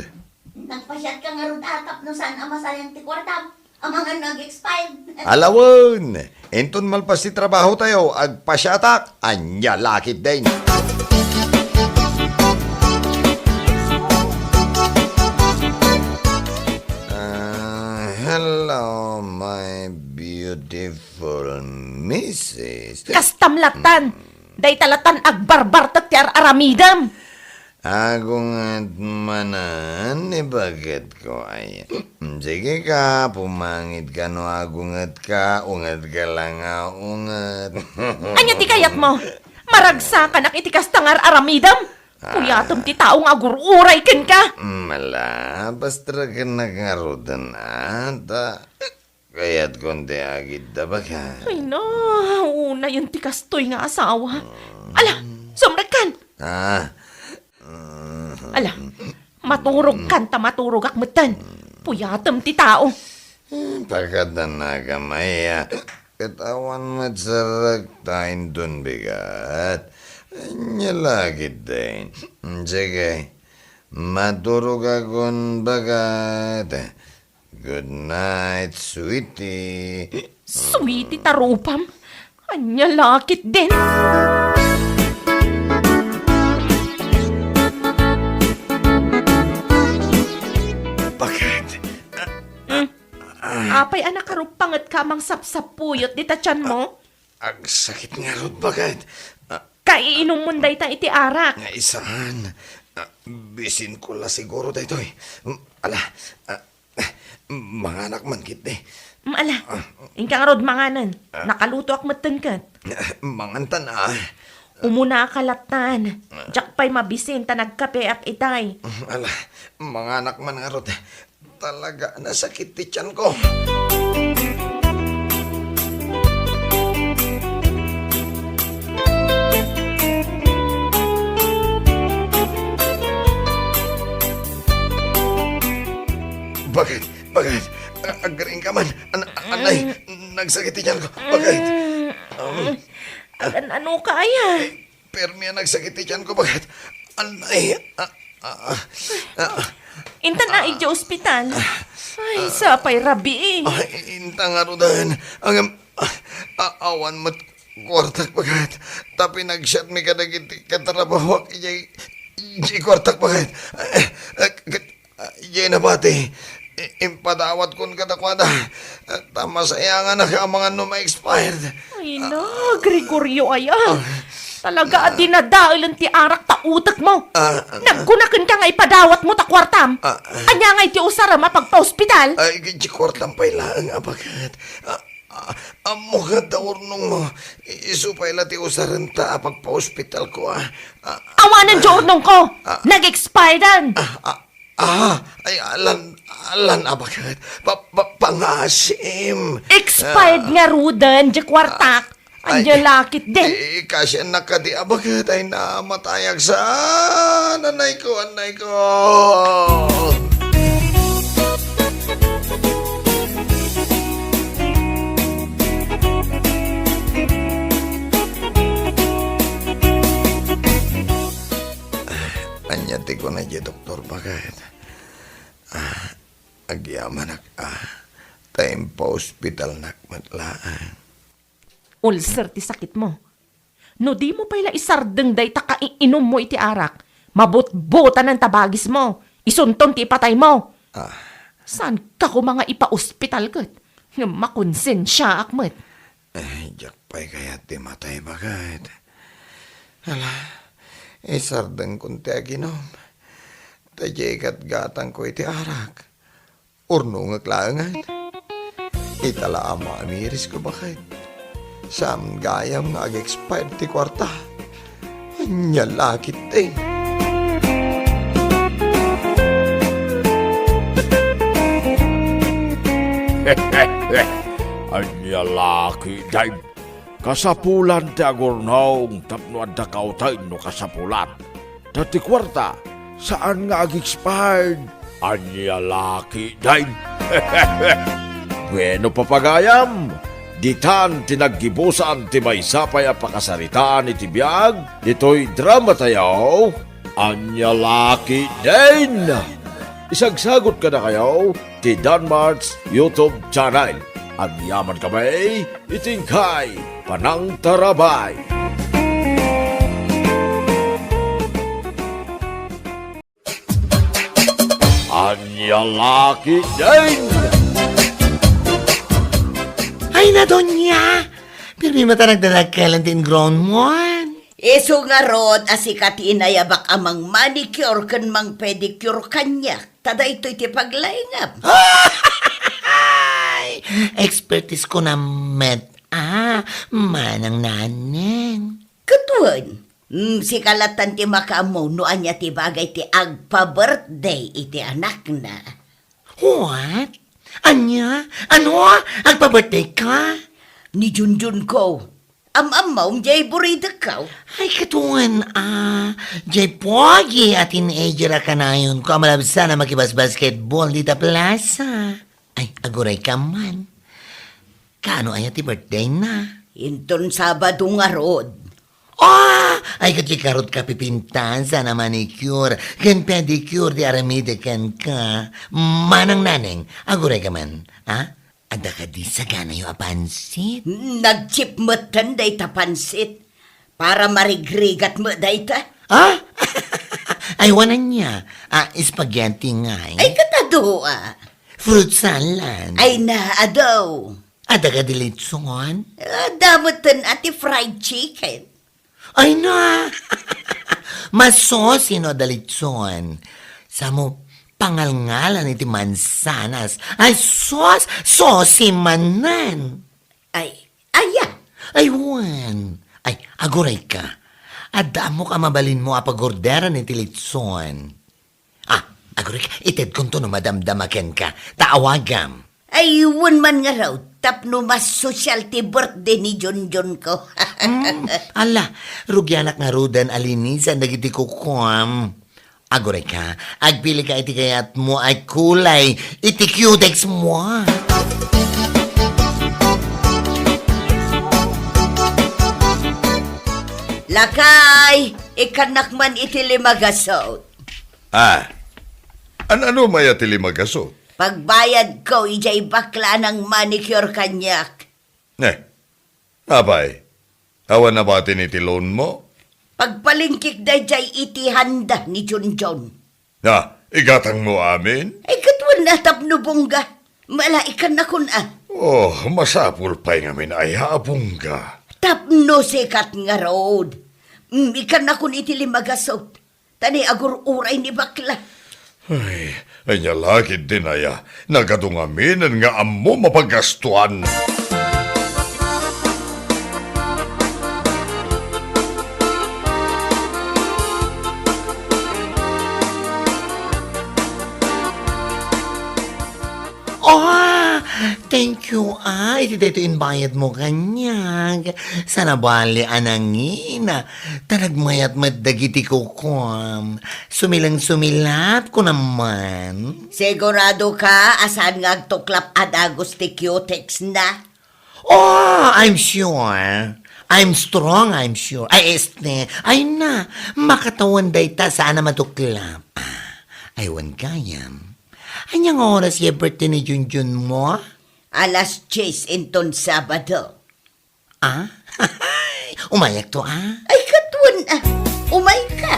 Nagpasiatka ngarud a tapno saan a masayang ti kuartam. Amangan no ag-expired. Ala wen, inton malpas ti trabahotayo, agpasiatak, ania la ketdin. Ah, hello, my beautiful missus. Kastam latan. Dayta latan agbarbartek ti ar-aramidem. Agunget manen ni baketko aya. Sige ka, pumangidka no agungetka, ungetka la nga unget. Ania ti kayatmo? Maragsakanak iti kasta nga ar-aramidem? Puyatem ti tao nga agur-uray kenka. Mala, pastrakenak ngaruden, a, ta Kayatkon ti agidda, baket. Ay na, unayen ti kastoy nga asawa. Ala, sumrekkan! Ah. Ala, maturogkan ta maturogak metten. Puyatem ti tao. Eh, pakadanaka, Maya. Ket awan met sarrekta inton bigat. Ania la ketdin. Sige, maturogakon, baket. Good night, sweetie. Sweetie ta rupam. Ania la ketdin? Baket? Hmm. Apay a nakarupangetka a mangsapsapuyot dita tianmo? Agsakit ngarud, baket. Ah, Kaiinummon dayta iti arak. Ay, saan? Ah, bisinko la siguro daytoy. Mm, ala, ah, manganak man ketdi. Mm, ala, inka ngarud manganen. Ah. Nakalutoak metten ket. Ah, mangantan, ah. Umunaka lattan. Ah. Diak pay mabisin ta nagkapeak itay. Mm, ala, manganak man ngarud. Talaga, nasakit ti tianko. Baket? Baket? A-, agriingka man. An-, anay, nagsakit ti tianko. Baket? Um, Agan-ano ka aya? Permi a nagsakit ti tianko, baket. Anay, ah, ah, ah, ah. Intan a idiay ospital. Ay, sapay rabii. Ay, inta ngaruden. Ngem, ah, ah, awan met kuartak, baket. Ta pinagsiatmi kadagiti katrabahoak idiay, idiay kuartak, baket. Eh, eh, ket Ah, idiay nabati, i-, impadawatkon kadakuada. Ah, ta masayanganak amangan no ma-expired. Ay na, Gregorio aya. Ah. Talaga a dinadaelen ti arak ta utekmo. Ah, ah. Nagkunakenka nga ipadawatmo ta kuartam. Ah, ah. Ania ngay ti usarem a pagpaospital? Ay, ti kuartam pay laeng a baket. Ah, ah, ammo ket ta urnongmo. Isu pay la ti usarenta a pagpaospitalko, ah. Ah, Awanen ti urnongko. Ah. Nag-expiredan. Ah, ah, Ah, ay, alan, alan a baket. Pa, pa, pangasim. Expired Ah. ngaruden, di kuartak. Ania la ketdin? Ikasiannak kadi a baket, ay namatayak sa, anayko, anayko. Ania ti kuna ti doktor, baket? Ah, agyamanak, ah, ta impaospitalnak met laeng. Ulcer ti sakitmo. No dimo pay la isardeng dayta kaiinummo iti arak, mabutbotanen ta bagismo, isunton ti ipataymo. Ah. Saanka koma nga ipaospital ket? Ngem makonsensiaak met. Eh, diak pay kayat ti matay, baket. Ala, isardengkon ti aginum. Ta diay gatgatangko iti arak. Urnongek laengen. Ita la a maamirisko, baket. Saan gayam nga ag-expired ti kuarta. Ania la ketdi? Ania la ketdin? Kasapulan ti agurnong tapno adda kauten no kasapulan. Ta ti kuarta, saan nga ag-expired. Ania la ketdin? Bueno, papagayam, ditan ti naggibusan ti maysa pay a pakasaritaan iti biag ditoy dramatayo, Ania la ketdin. Isagsagot kadakayo ti Danmart's YouTube channel. Agyaman kami iti inkay panangtarabay. Ania la ketdin? Ay, na, Doña! Pirmi met a nagdadakkelan ti ingrown mo. Isu ngarud a sika ti inayabak a mangmanicure ken mangpedicure kaniak. Ta daytoy ti paglaingam. Ay, expertise ko na met. Ah, manang naneng. Ket wen, mm, sika lattan ti makaammo no ania ti bagay ti agpa-birthday iti anakna. What? Ania? Ano? Agpa-birthday ka? Ni Junjun ko. Am-ammom, jay buridekko. Ay, ket wen, ah, jay pogi a teenager a kanayonko a malabsan a makibasbasketball dita plaza. Ay, aguray ka man. Kaano aya ti birthday na? Inton Sabado ngarud. Ah! Ay, ket jay karud ka pipintasan a manicure ken pedicure ti aramide kenka. Manang naneng, aguray ka man, ha? Adda kadi saganayo a pansit? Nagchip metten dayta pansit. Para marigrigat met dayta. Ah? Ay, wen ania? Ah, spaghetti ngay? Ay, ket adu, ah. Fruit salad? Ay, na, adu. Adda kadi litson? Adda metten a ti fried chicken. Ay na! Masosi no adda litson. Samo pangalngalan iti mansanas. Ay sus! Sosi manen! Ay, aya! Ay wen! Ay, aguray ka. Adda ammok a mabalinmo a pagorderan iti litson. Ah, aguray ka, itedkonto no madamdama kenka. Ta awagam. Ay, wen man ngarud, tapno mas sosyal ti birthday ni Junjun ko. Hmm, ala, rugianak ngaruden a linisan dagiti kukuam. Aguray ka, agpili ka iti kayatmo a kulay iti cutex mo. Lakay, ikannak man iti lima gasut. Ah, an-ano maya ti lima gasut? Pagbayadko idiay bakla a nangmanicure kaniak. Eh, apay, awan nabatin iti loanmo? Pagpalengkek daydiay iti handa ni Junjun. Ah, igatangmo amin? Ay, ket wen a tapno bongga. Mala, ikannakon a. Oh, masapul pay ngamin aya a bongga. Tapno sikat ngarud. Mm, ikannakon iti lima gasut. Ta ni agur-uray ni bakla. Ay, ania la ketdin aya, nagadu ngaminen nga ammom a paggastuan. Oh, thank Kua, iti daytoy imbayadmo kaniak. Saan a bali a nangina. Ta nagmayat met dagiti kukuam. Sumileng-sumilat, kunam man. Sigurado ka a saan nga agtuklap a dagus ti cutex na? Oh, I'm sure. I'm strong, I'm sure. Ay, este. Ay na, makatawen dayta saan a matuklap. Ay, wen gayam. Ania nga oras ti birthday ni Junjun mo? Alas dies inton Sabado. Ah? Umayakto, ah? Ay, katwan, ah. Umayka.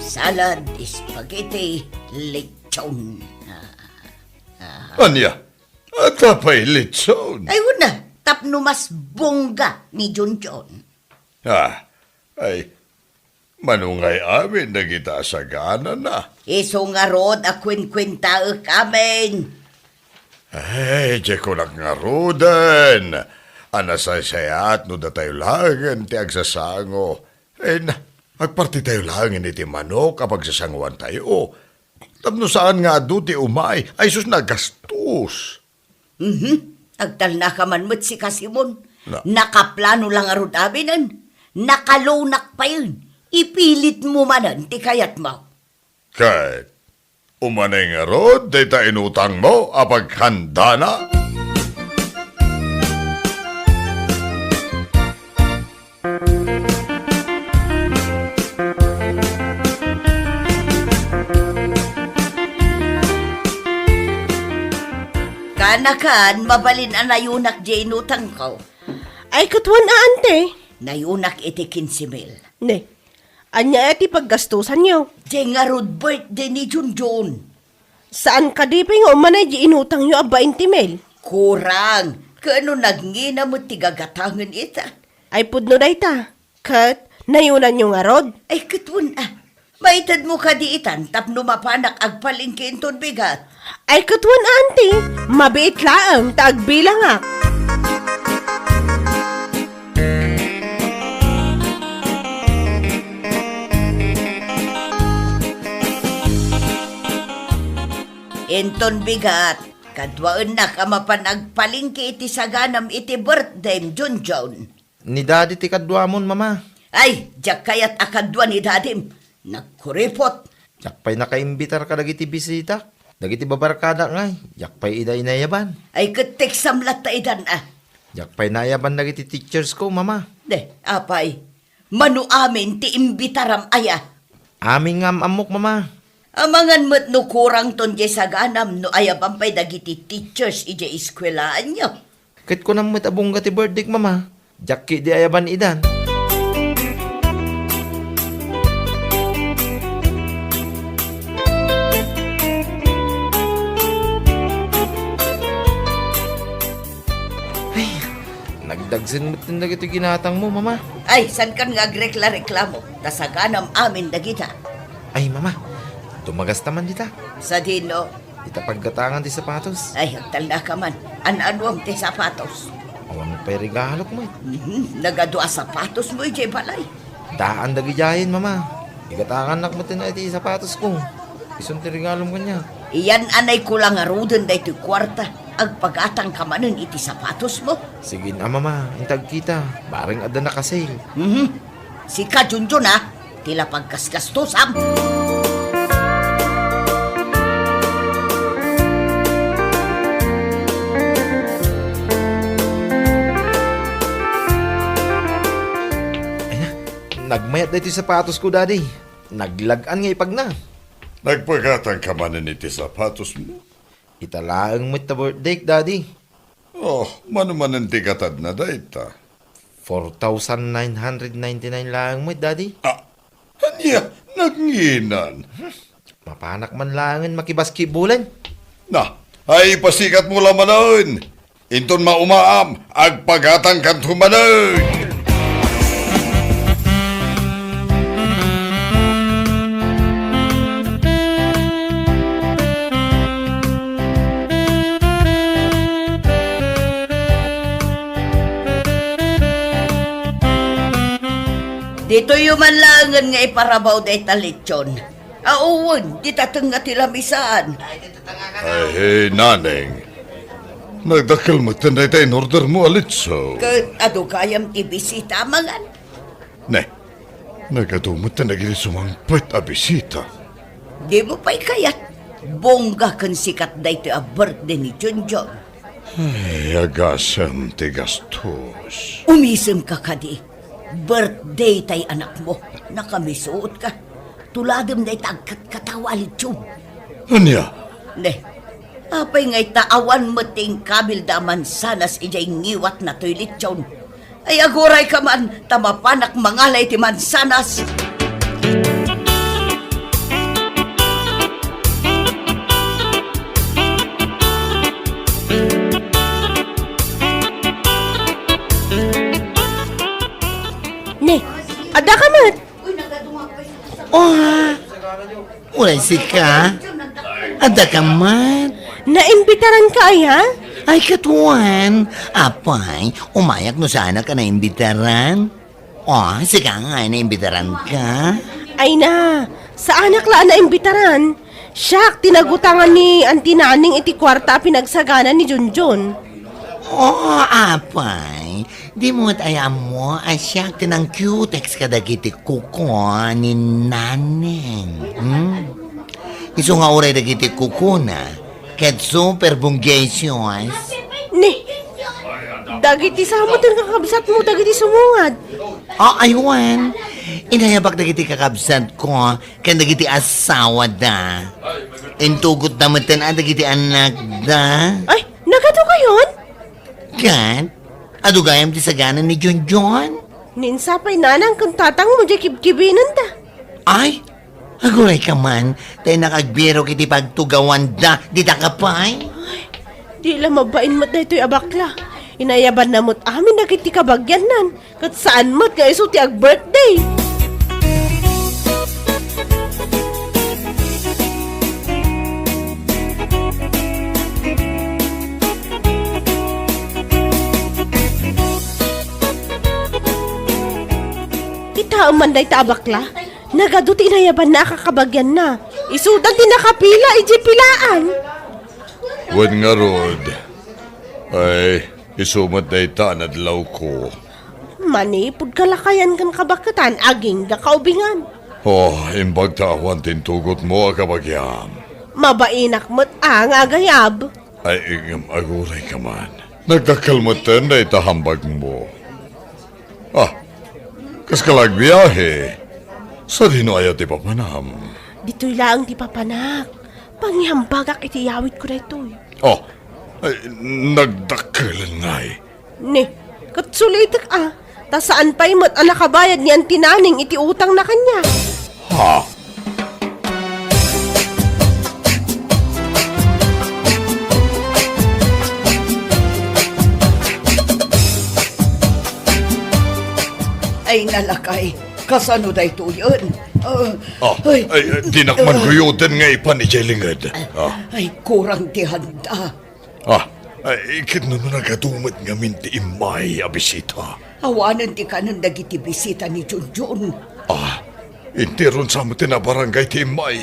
Salad, spaghetti, lechon. Ah, ah. Ania? Adda pay lechon? Ay, wen a, tapno mas bongga ni Junjun. Ah, ay, mano ngay amin dagita a saganana? Isu ngarud a kuenkuentaek amin. Ay, diay kunak ngaruden a nasaysayaat no datayo laengen ti agsasango. Ay na, agpartitayo laengen iti manok a pagsasangoantayo. Tapno saan nga adu ti umay, ay sus, nagastos. Mhm. Agtalnaka man met sika, Simon. Na. Nakaplano la ngarud aminen. Nakalunak payen. Ipilitmo manen ti kayatmo. Ket umanay ngarud dayta inutangmo a paghandana? Kanakan, mabalin a nayunak diay inutangko. Ay, katwan a, ante. Nayunak iti kinse mil. Ne, ania ti paggastosanyo? Diay ngarud birthday ni Junjun. Saan kadi pay nga umanay diay inutangyo a bainte mil? Kurang. Ket no nagngina met ti gagatangen ita. Ay pudno dayta. Ket nayunanyo ngarud? Ay, ket wen a. Maitedmo kadi itan tapno mapanak agpalengke inton bigat? Ay, ket wen a, anti. Mabiit laeng ta agbilangak. Inton bigat, kaduaennak a mapan agpalengke iti saganam iti birthdayem, Junjun. Ni Daddy ti kaduamon, Mama. Ay, diak kayat a kadua ni Dadim. Nagkuripot. Diak pay nakaimbitar kadagiti bisitak. Dagiti babarkadak ngay, diak pay ida inayaban. Ay, ket teksam latta idan a. Diak pay naayaban dagiti teachers ko, Mama. De, apay. Mano amin ti imbitaram aya? Amin nga am-ammok, Mama. Amangan met no kurangton diay saganam no ayaban pay dagiti teachers idiay eskuelaanyo. Ket kunam met a bungga ti birthdayk, Mama. Diak ketdi ayaban idan. Ay, nagdagsen met dagiti ginatangmo, Mama. Ay, saankan nga agrekla-reklamo, ta saganam amin dagita. Ay, Mama, dumagasta man dita. Sadino? Ita paggatangan ti sapatos. Ay, agtalnaka man. An-anuam ti sapatos? Awan pay regalok met. Mhm, nagadu a sapatosmo idiay balay. Daan dagidiayen, Mama. Igatangannak met iti sapatosko. Isun ti regalom kaniak. Iyan-anayko la ngaruden daytoy kuarta. Agpagatangka manen iti sapatosmo. Sige a, Mama. Inta agkita. Bareng adda naka-sale. Mhm. Sika, Junjun, a. Ti la paggasgastosam. Ay na, nagmayat daytoy sapatosko, Daddy. Naglag-an nga ipagna. Nagpagatangka manen iti sapatosmo? Ita laeng met ta birthdayk, Daddy. Oh, mano manen ti gatadna dayta? Four thousand nine hundred ninety-nine laeng met, Daddy. Ah, ania, nagnginan? Mapanak man laengen makibasketballen. Na, ay, pasikatmo la manen. Inton maumaam, agpagatangkanto manen. Itoyo man laengen nga iparabaw dayta lechon. Awan, dita tengnga ti lamisaan. Ay, Naneng. Nagdakkel metten dayta in-ordermo a lechon. Ket adu gayam ti bisita a mangan? Ne, nagadu metten dagiti sumangpet a bisita. Dimo pay kayat, bongga ken sikat daytoy a birthday ni Junjun. Ay, agasem ti gastos. Umisemka kadi. Birthday tay anakmo. Nakamisuotka. Tuladem dayta agkatkatawa a lechon. Ania? Ne, apay ngay ta awan met ti inkabilda a mansanas idiay ngiwatna toy lechon? Ay, agurayka man, ta mapanak mangala iti mansanas. Ne, adda ka met? Oh, uray sika? Adda ka met? Naimbitaran ka aya? Ay, katuan. Apay, umayak no saanak a naimbitaran. Oh, sika nga ay naimbitaran ka? Ay na, saanak la a naimbitaran. Siak ti nagutangan ni Auntie Naning iti kuarta a pinagsagana ni Junjun. Oh, apay. Dimo met aya ammo a siak ti nangkiutex kadagiti kuko ni Naneng. Hmm? Isu nga uray dagiti kukona, ket super bonggacious. Ni, dagiti sa met ti kakabsatmo dagiti sumungad. Ah, aywan. Inayabak dagiti kakabsatko ken dagiti asawada. Intugotda metten a dagiti anakda. Ay, nagadu kayon? Ket, adu gayam ti sagana ni Junjun? Ni insa pay nanang ken tatangmo diay kibkibinenda. Ay, agurayka man, ta innak agbirok iti pagtugawanda, dita ka pay? Ay, di la mabain met daytoy a bakla. Inayabanna met amin dagiti kabagiannan. Ket saan met nga isu ti ag-birthday. Kitaem man dayta a bakla, nagadu ti inayabanna a kakabagianna. Isudan ti nakapila idiay pilaan. Wen ngarud, ay, isu met dayta a nadlawko. Manipud kalakayan ken kabaketan, agingga kaubingan. Oh, imbag ta awan ti intugotmo a kabagiam. Mabainak met a nga agayab. Ay, ngem agurayka man. Nagdakkel metten dayta hambagmo. Ah, kaska la agbiahe? Sadino aya ti papanam? Ditoy laeng ti papanak. Pangihambagak iti iyawidko daytoy. Oh, ay, nagdakkelen ngay. Ni, ket sulitek a, ta saan pay met a nakabayad ni Auntie Naning iti utangna kaniak. Ha? Ay, nalakay, kasano daytoyen? Ah, Ah, ay, ay, ay, dinak man ah. Guyoden nga ipan idiay linged. Ah. Ay, kurang ti handa. Ah, ay, ket no nagadu met ngamin ti immay a bisita? Awanen ti kanen dagiti bisita ni Junjun. Ah, interon sa met ti nabarangay ti immay.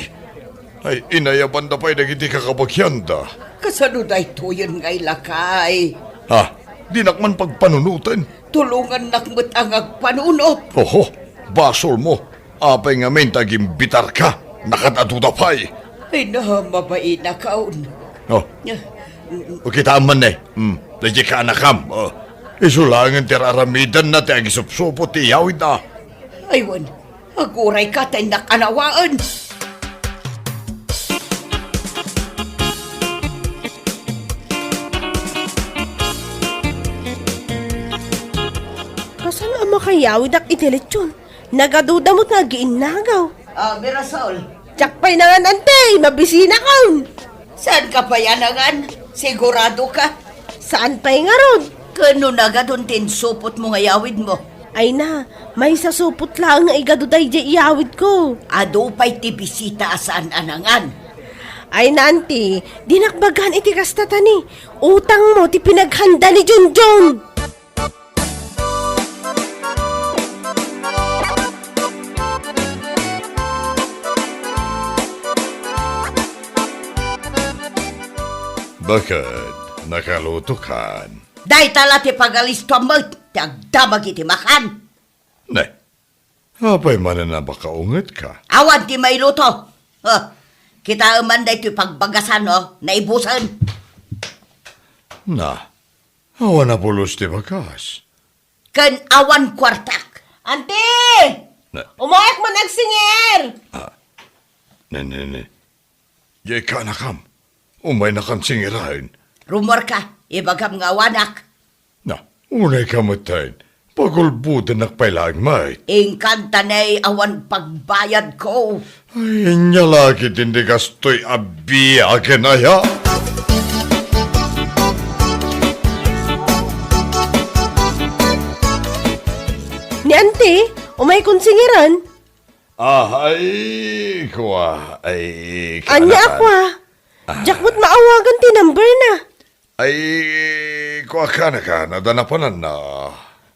Ay, inayabanda pay dagiti kakabagianda. Kasano daytoyen ngay lakay? Ah, dinak man pagpanunoten. Tulongannak met a nga agpanunot. Oho, basolmo. Apay ngamin ta agimbitarka? Nakaad-aduda pay. Ay na, mabainakon. Oh. Ah, O, kitaem man ne. Hmm, daydiay kaanakam. Oh. Isu laengen ti ar-aramidenna ti agisupsupot ti iyawidna. Ay wen, agurayka ta innak anawaen. Kasano a makayawidak iti lechon? Nagaduda met nga agiinnagaw. Ah, Mirasol. Diak pay nangan, Auntie, mabisinakon. Saan ka pay a nangan? Sigurado ka? Saan pay ngarud? Ken no nagadun ti insupotmo nga yawidmo? Ay na, maysa supot laeng nga igadu daydiay iyawidko. Adu pay ti bisita a saan a nangan. Ay na, Auntie, dinak bagaan iti kasta ta ni, utangmo ti pinaghanda ni Junjun. Ket nakalutokan. Dayta la ti pagalistoam met ti agdamag iti makan. Ne, apay manen a makaungetka? Awan ti mailuto. Huh, kitaem man daytoy pagbagasan, no? Naibusen. Na, awan a pulos ti bagas. Ken awan kuartak. Auntie! Na- Umayak man agsingir! Ah, ne, ne, ne. Diay kaanakam. Umaynakam singiren. Rummuarka, ibagam nga awanak. Na, unayka metten. Pagulbodennak pay laeng met. Inkanta ne awan pagbayadko. Ay, ania la ketdin ti kastoy a biagen aya? Ni Auntie, umaykon singiren. Ah, ay, kua, ay, ania, kaanakan. Kua? Ah. Diak met maawagan ti number na. Ay, kua, kaanakan, adda napananna.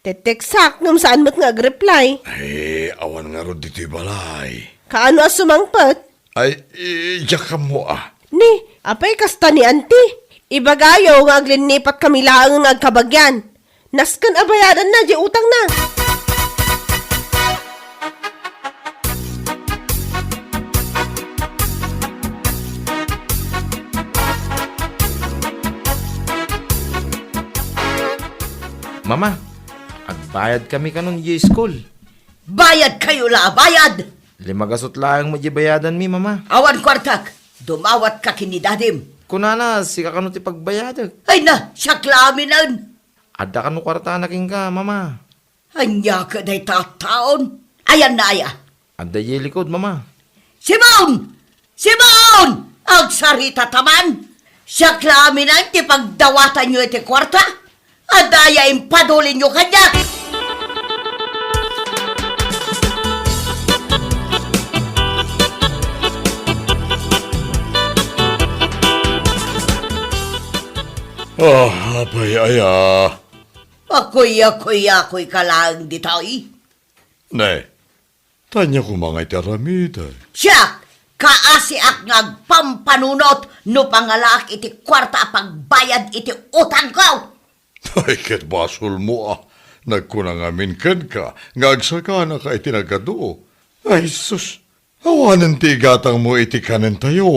Teteksak, ngem saan met nga agreply. Ay, awan ngarud ditoy balay. Kaano a sumangpet? Ay, i-, diak ammo, ah. Ni, apay kasta ni Auntie? Ibagayo nga aglinnipat kami laeng nga agkabagian. Nasken a bayadanna diay utangna. Mama, agbayadkami kanon diay school. Bayadkayo la a bayad! Lima gasut laeng met diay bayadanmi, Mama. Awan kuartak. Dumawatka ken ni Dadim. Kunana, sika kano ti pagbayadek. Ay na, siak la aminen. Adda kano kuartana kenka, Mama? Ania kadi dayta a taon? Ayanna aya? Adda idiay likod, Mama. Simon! Simon! Agsarita ta man! Siak la aminen ti pagdawatanyo iti kuarta? Adda aya impadulinyo kaniak? Ah, apay aya? Akuyakuyakoyka laeng ditoy. Ne, ania koma nga iti aramidek? Siak, kaasiak nga agpampanunot no pangalaak iti kuarta a pagbayad iti utangko. Ay, ket basolmo a nagkuna ngamin kenka nga agsaganaka iti nagadu. Ay, sus, awanen ti igatangmo iti kanentayo.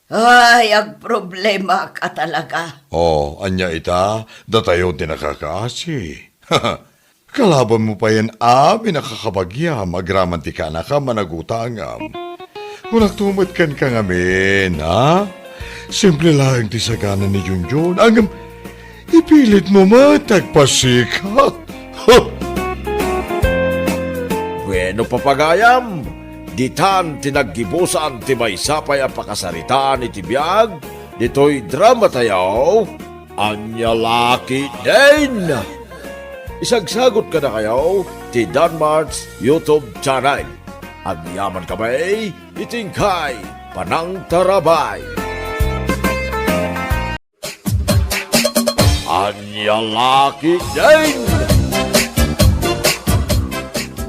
Ay, agproblemaak a talaga. Oh, ania ita? Datayo ti nakakaasi. Kalabanmo payen amin a kakabagiam agraman ti kaanakam a nagutangam. Kunakto met kenka ngamin, ha? Simple laeng ti sagana ni Junjun. Ngem, ipilitmo met ti agpasikat. Bueno, papagayam, ditan ti naggibusan ti maysa pay a pakasaritaan iti biag ditoy dramatayo, Ania La Ketdin. Isagsagut kadakayo ti Danmart's YouTube channel. Agyaman kami iti inkay panangtarabay. Ania La Ketdin!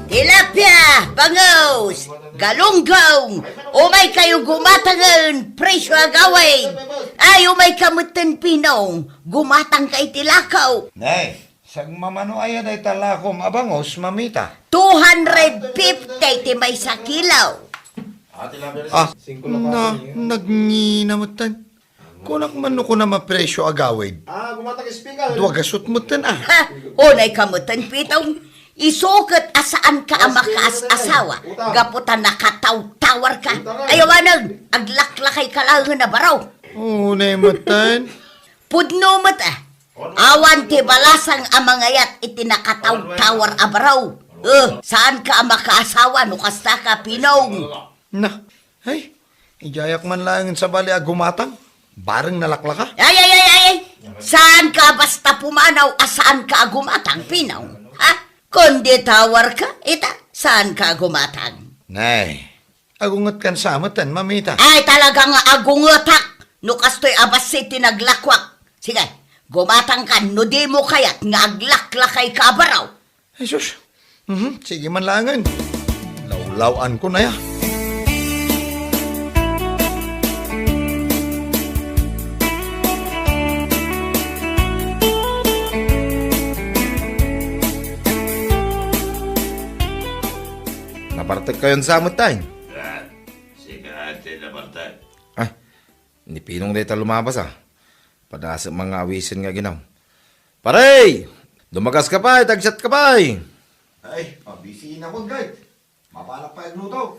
Tilapia, bangus, galunggong, umaykayo gumatangen, presyo agawid. Ay, umayka metten, Pinong, gumatangka iti lakaw. Nay, sagmamano aya dayta lakom a bangus, mamita? Two hundred fifty ti maysa kilo. Ah, na, nagngina metten. Kunak man no kunam a presyo agawid. Ah, gumatang speaker. Dua gasut metten, ah. Ha, unayka metten, Pinong. Isu ket a saanka a makaas-asawa gapu ta nakatawtawarka. Ay, awanen, aglaklakayka laengen a baro. Unay metten. Pudno met, ah. Awan ti balasang a mangayat iti nakatawtawar a baro. Eh, saanka a makaasawa no kastaka, Pinong. Na, ay, idiayak man laengen sabali a gumatang. Bareng nalaklaka. Ay, ay, ay, ay, ay. Saanka basta pumanaw a saanka a gumatang, Pinong? Ha? Kundi tawarka, ita, saanka a gumatang. Nay, agungetkan sa metten, mamita. Ay, talaga nga agungetak no kastoy a bassit ti naglakuak. Sige, gumatangkan no dimo kayat nga aglaklakayka a baro. Ay, sus. Mhm, sige man laengen. Lawlaw-anko na ya. Partek kayon sa met, tay. Ah, sika ti napartek. Ay, ni Pinong dayta lumabas, a. Padasem nga awisen nga aginaw. Pare! Dumagas ka pay, tagsiat ka pay. Ay, pabisiinakon, guys. Mapanak pay agluto.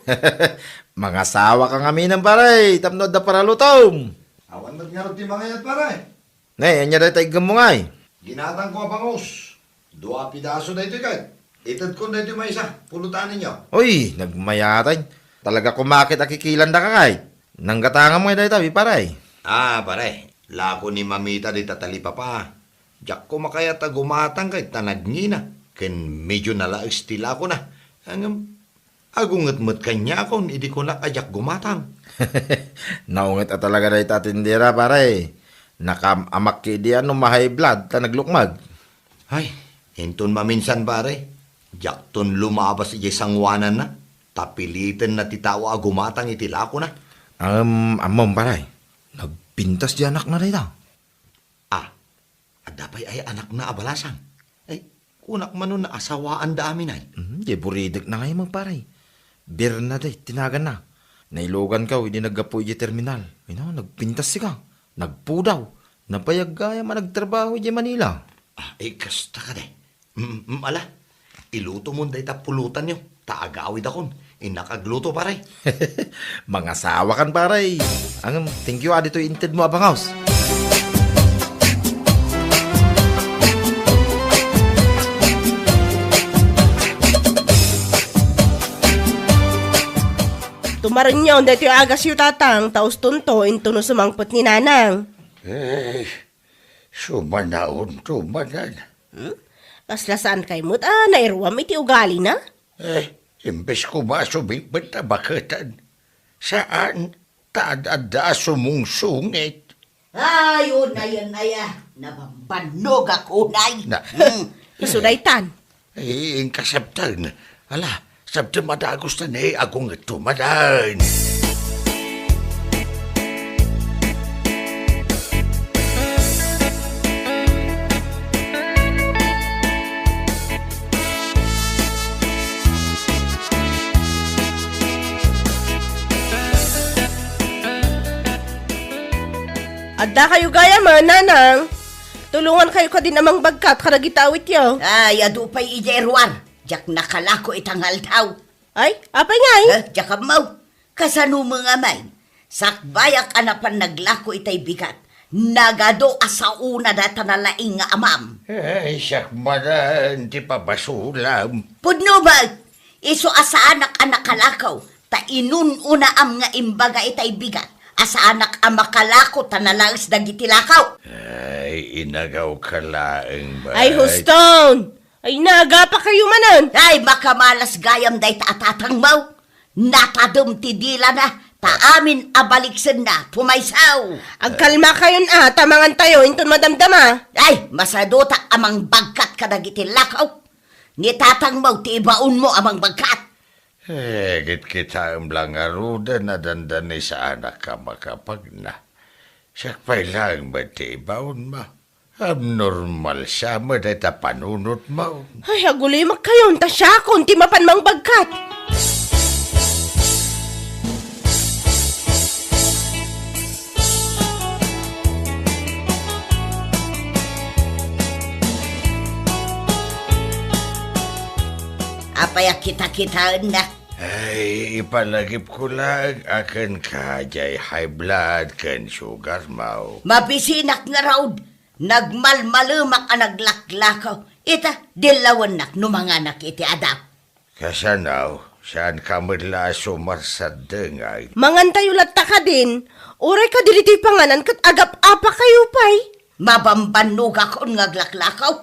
Mangasawa ka ngamin, pare, tapno adda paralutom. Awan met ngarud ti mangayat, pare. Ne, ania dayta iggemmo ngay? Ginatangko a bangus. Dua pidaso daytoy, kay. Itedkon daytoy maysa, pulutanenyo. Uy, nagmayatay. Talaga kumakit a kikilandaka, kay. Nanggatangam ngay dayta, pare. Ah, pare. Lako ni mamita dita talipapa. Diakko makayat a gumatang kay ta nagngina. Ken medyo nalaes ti lakona. Ngem, agunget met kaniakon idi kunak a diak gumatang. Naunget a talaga dayta a tindera, pare. Nakaam-amak idi a no ma-high blood ta naglukmeg. Ay, inton maminsan, pare, diakton lumabas idiay sangoananna, ta pilitenna ti tao a gumatang iti lakona. Am-, ammom, pare, nagpintas ti anakna dayta. Ah, adda pay ay anakna a balasang? Ay, kunak man no naasawaanda amin ay. Mhm, di buridekna ngay, pare. Bernadette ti naganna. Nailogankayo idi naggapu idiay terminal. Ay no, nagpintas sika. Nagpudaw. Nabayag gayam a nagtrabaho idiay Manila. Ah, eh, kasta kadi. Mm, mm, ala, ilutomon dayta pulutanyo, ta agawidakon. Innak agluto, pare. Mangasawakan, pare. Ngem, thank you, a, ditoy intedmo a bangus. Tumarenyon daytoy agasyo, tatang, ta ustonto intono sumangpet ni nanang. Eh, sumanaonto manen. Hmm? Kasla saan kay met a nairuam iti ugalina? Eh, imbes koma a sumingpet a baketen. Saan, ta ad-adda a sumungsungit. Ay, unayen aya, nabambannogak unay. Na. Hmm. Isu daytan. Ay, inkasabtan. Ala, sabtem a dagus ta ne, agungetto manen. Adda kayo gayam, nanang. Tulongan kayo kadin a mangbagkat kadagiti awityo. Ay, adu pay idiay ruar. Diak nakalako ita nga aldaw. Ay, apay ngay? Eh, diak ammo. Kasano met ngamin? Sakbayak a napan naglako itay bigat. Nagadu a saona dayta nalaing nga amam. Ay, siak manen ti pabasolam. Pudno met, isu a saanak a nakalako, ta inun-unaam nga imbaga itay bigat a saanak a makalako ta nalaes dagiti lako. Ay, inagawka laeng, bay. Ay, huston! Ay, nagapa kayo manen! Ay, makamalas gayam dayta a tatangmo. Natadem ti dilana, ta amin a baliksenna, pumaysaw. Agkalma kayon a, ta mangan tayo, inton madamdama. Ay, masadutak a mangbagkat kadagiti lakaw. Ni tatangmo ti ibaonmo a mangbagkat. Eh, ket kitaem la ngaruden a dandani saanak a makapagna. Siak pay laeng met ti ibaonmo. Abnormal sa met dayta panunotmo. Ay, agulimak kayon, ta siakon ti mapan mangbagkat. Apay a kitakitaennak? Ay, ipalagipko laeng a kenka diay high blood ken sugarmo. Mabisinak ngarud, nagmalmalemak a naglaklakaw. Ita, dillawennak no manganak iti adda. Kasano? Saanka met la a sumarsaddengay? Mangantayo latta kadin, uray kadi ditoy panganan ket agap-apa kayo pay. Mabambannogakon nga aglaklakaw.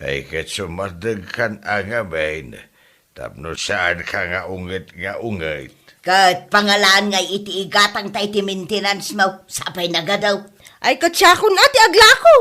Ay, ket sumardengkan a ngamin. Tapno saanka nga unget nga unget. Ket pangalaan ngay iti igatangta iti maintenance mo, sapay nagadu. Ay, ket siakon a ti aglako.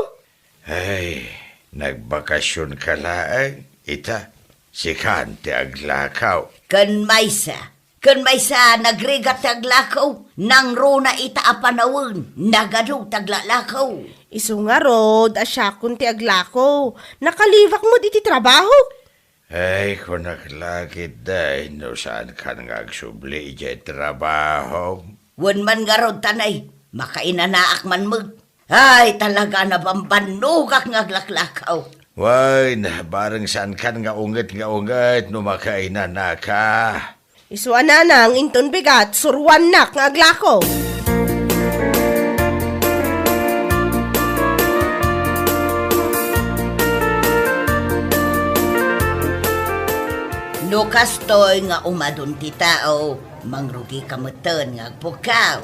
Ay, nagbakasionka laeng, ita, sikan ti aglakaw. Ken maysa, ken maysa, nagrigat ti aglakaw, nangruna ita a panawen, nagadu ti aglalakaw. Isu ngarud a siakon ti aglako, nakalibak met iti trabaho. Ay, kunak la ketdi, no saankan nga agsubli idiay trabaho. Wen man ngarud, tanay, makainanaak man met. Ay, talaga, nabambannogak nga aglaklakaw. Wen, bareng saankan nga unget nga unget no makainanaka. Isu a nanang, inton bigat, suruannak nga aglako. No kastoy nga umadun ti tao, mangrugika metten nga agpukkaw.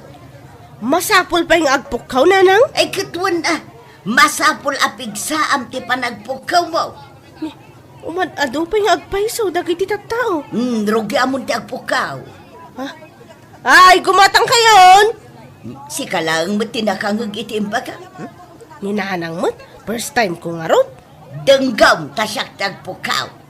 Masapul pay nga agpukkaw, nanang? Ay, ket wen a, masapul a pigsaam ti panagpukkawmo. Ni, umad-adu pay nga agpayso dagiti tattao. Hmm, rugiamon ti agpukkaw. Ha? Ay, gumatangkayon! Sika laeng met ti nakangeg iti imbagam. Hmm? Ni nanang met, first time ko ngarud. Denggem ta siak ti agpukkaw.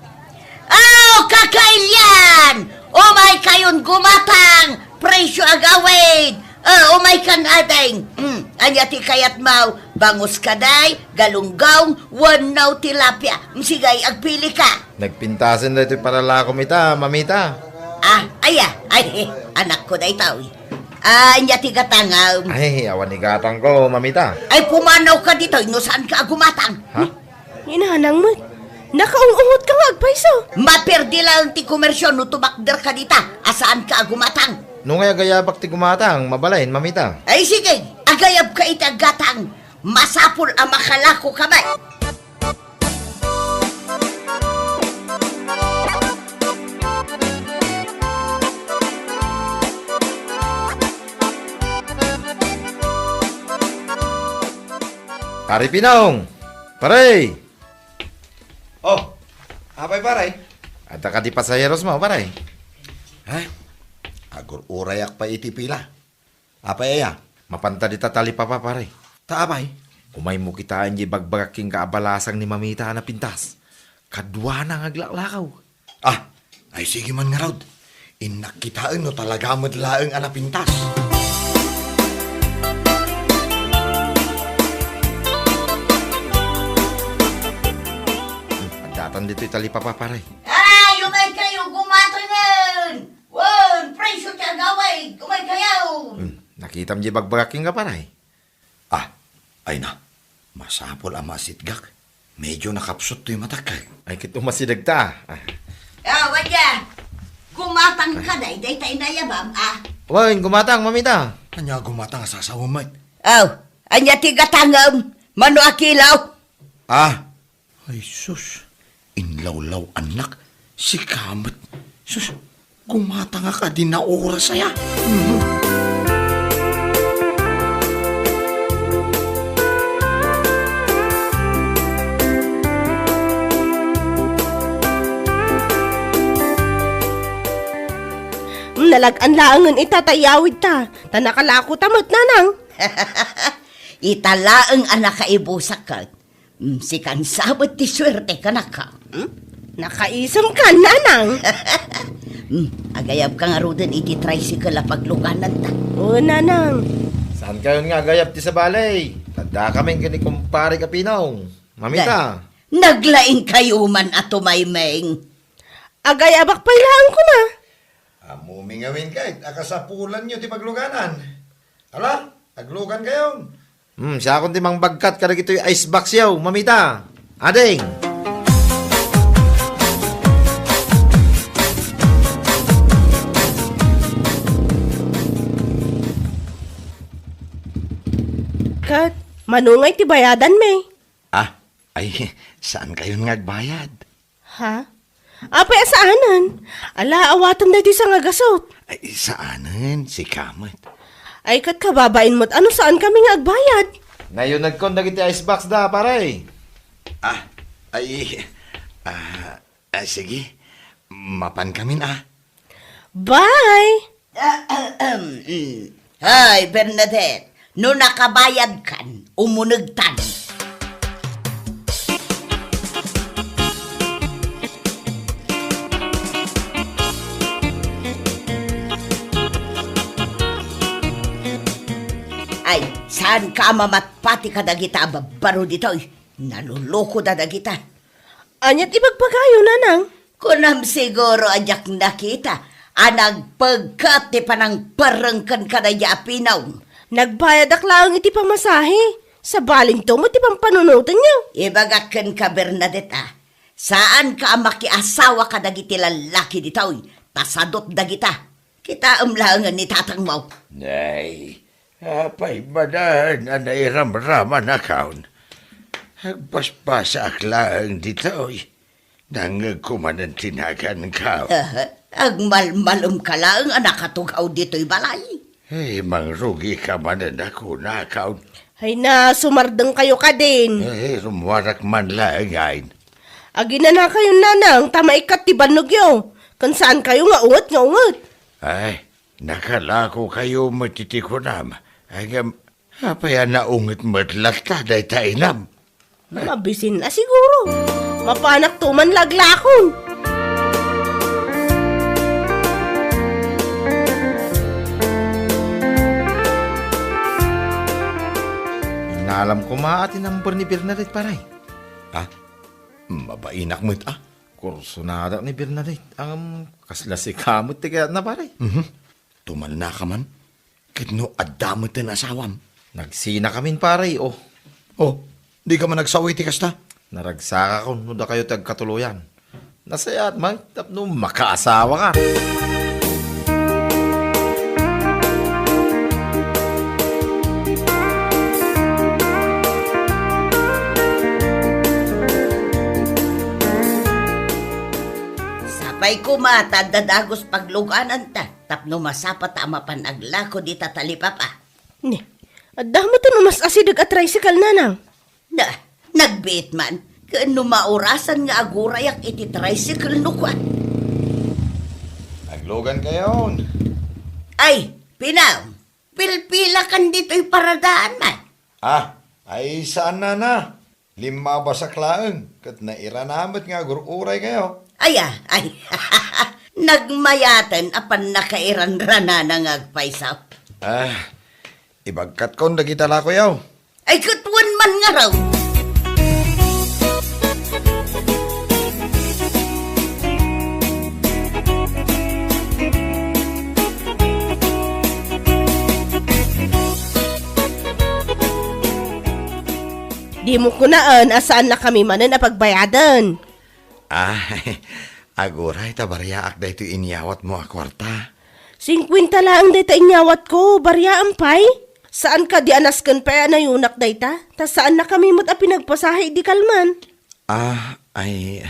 Oh, kakailian! Umaykayon gumatang! Presyo agawid! Oh, umaykan, ading! Hmm, ania ti kayatmo? Bangus kadi, galunggong, wenno tilapia? Hmm, sige, agpilika. Nagpintasen daytoy paralakom ita, mamita. Ah, aya, ay, anakko daytoy. Ah, ania ti gatangam? Ay, awan igatangko, mamita. Ay, pumanawka ditoy no saanka a gumatang. Ha? Ni nanang met, nakaung-ungotka nga agpayso. Maperdi laeng ti komersio no tumakderka dita a saanka a gumatang. No ngay agayabak ti gumatang, mabalin, mamita. Ay, sige, agayabka iti aggatang. Masapul a makalakoka met. Pare Pinong! Pare! Oh, apay, pare? Adda kadi pasaheros mo, pare? Ha? Agur-urayak pay iti pila. Apay aya? Mapanta dita talipapa, pare. Ta apay? Umaymo kitaen diay bagbagak kenka a balasang ni mamita a napintas. Kaduana nga aglaklakaw. Ah, ay sige man ngarud. Innak kitaen no talaga met laeng a napintas. Hmm, addatan ditoy talipapa, pare. Ay, umaykayo, gumatangen! Wen, presyo ti agawid, umaykayo! Hmm, nakitam diay bagbagak kenka, pare? Ah, ay na, masapul a maasitgak. Medyo nakapsut toy matak. Ay, ket umasidegta. Ah. Ah, wen, gumatangka daydiay ta inayabam, ah. Wen, gumatang, mamita. Ania gumatang a sasawen met? Aw, ania ti gatangem? Mano a kilo? Ah, ay sus, inlawlaw-annak, sika met. Sus, gumatangak a di naoras aya. Mhm. Nalag-an laengen ita ta iyawidta, ta nakalakota met, nanang. Ita laeng a nakaibusak ket. Mm, sikan sabet ti suerte kanaka. Hmm? Nakaisem ka, nanang. Hmm, agayabka ngaruden iti tricycle a paglugananta. Oo, nanang. Saankayon nga agayab ti sabali? Addakamin ken ni kumpare Kapinong. Mamita. Naglaingkayo man a tumaymeng. Agayabak pay laeng kuna. Ammom ngamin ket a kasapulanyo ti pagluganan. Ala, aglugankayon. Hmm, siakon ti mangbagkat kadagitoy ice box yaw, mamita. Ading! Ket, mano ngay ti bayadanmi? Ah, ay, saankayon nga agbayad? Ha? Apay a saanen? Ala, awatem daytoy sangagasut. Ay, saanen, sika met. Ay, ket kababain met, ano, saankami nga agbayad? Nayunegkon dagiti ice box da, pare. Ah, ay, ah, ah, sige. Mapankamin, ah. Bye! Ahem. Hay, Bernadette, no nakabayadkan, umunegtan. Ay, saanka a mamatpati kadagita a babbaro ditoy? Nalulukoda dagita. Ania ti ibagbagayo, nanang? Kunam siguro a diak nakita a nagpegkat ti panangperreng kenka daydiay a pinong. Nagbayadak laeng iti pamasahe. Sabalinto met ti pampanunotenyo. Ibagak kenka, Bernadette, a, saanka a makiasawa kadagiti lallaki ditoy, ta sadot dagita. Kitaem laengen ni tatangmo. Nay, apay manen a nairamramanakon? Agbasbasaak laeng ditoy. Nangngegko manen ti naganko. Agmalmalemka laeng a nakatugaw ditoy balay. Ay, mangrugika manen a kunakon. Ay na, sumardengkayo kadin. Ay, rummuarak man laeng, ay. Aginanakayon, nanang, ta maikkat ti bannogyo. Ken saankayo nga unget nga unget. Ay, nakalakokayo met iti kunam. Ay, ngem, apay a naunget met latta dayta inam? Mabisin a siguro. Mapanakto man laglakon. Inalam koma a ti number ni Bernadette, pare. Ha? Mabainak met, a. Kursonadak ni Bernadette. Ngem, kasla sika met ti kayatna, pare. Mhm. Tumalnaka man. Ket no adda met ti asawam? Nagsinakamin, pare, o. O, dika man agsaw iti kasta? Naragsakakon no dakayo ti agkatuloyan. Nasayaat met tapno makaasawaka. Sapay koma ta adda dagus paglugananta tapno masapata a mapan aglako dita talipapa. Ni, adda met no mas asideg a tricycle, nanang? Na, nagbiit man, ken no maurasan nga agurayak iti tricycle no kuan. Aglugankayon. Ay, Pinang, pilpilakan ditoy paradaan man. Ah, ay saan, nana. Limmabasak laeng, ket nairana met nga agur-uraykayo. Aya, ay, nagmayaten a pannakairanranana nga agpayso. Ah, ibagkatkon dagita lakoyo. Ay, ket wen man ngarud. Dimo kunaen a saannakami manen a pagbayaden. Ah, aguray ta bariaak daytoy inyawatmo a kuarta. Singkuenta laeng dayta inyawatko, bariaam pay? Saan kadi a nasken pay a nayunak dayta? Ta saannakami met a pinagpasahe idi kalman. Ah, ay,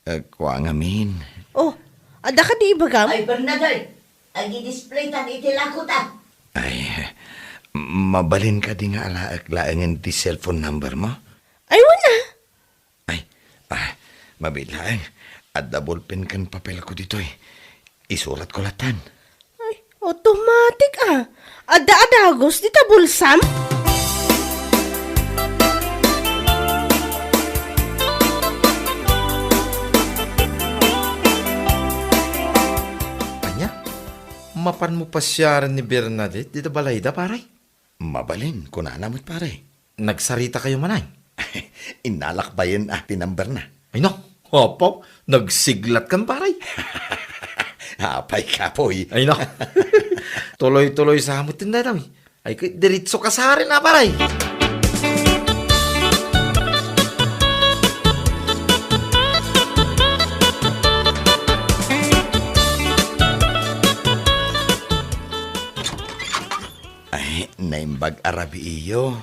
eh, kua ngamin. Oh, adda kadi ibagam? Ay, Bernadette, agidisplay tan iti lakota. Ay, mabalin kadi nga alaek laengen ti cellphone number mo? Ay, wen a. Ay, ah, mabiit laeng. Adda bolpen ken papelko ditoy. Isuratko lattan. Ay, automatic a. Adda a dagus dita bulsam? Ania? Mapanmo pasiaren ni Bernadette dita balayda, pare? Mabalin, kunana met, pare. Nagsaritakayo manen? Innalak bayen a ti number na. Ay, no. Apo, nagsiglatkan, pare. Apay, kapoy. Ay, no. Tuloy-tuloy sa met ti dayta. Ay, kay diretso ka sa arin, a, pare. Ay, naimbag a rabiiyo.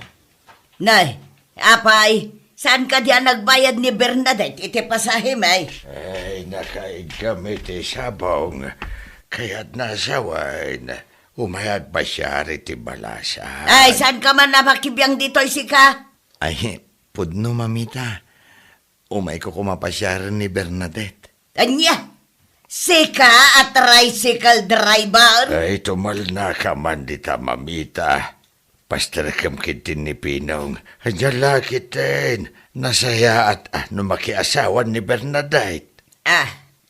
Nay, apay, saan kadi a nagbayad ni Bernadette iti pasahem, ay? Ay, nakaigam iti sabong. Kayatna a sawen, umay agpasiar iti balasang. Ay, saan ka man a makibiang ditoy, sika? Ay, pudno, mamita. Umayko koma pasiaren ni Bernadette. Ania? Sika a tricycle driver? Ay, tumalnaka man dita, mamita. Pasterkem ketdi ni Pinong. Ania la ketdin, nasayaat a no makiasawan ni Bernadette. Ah,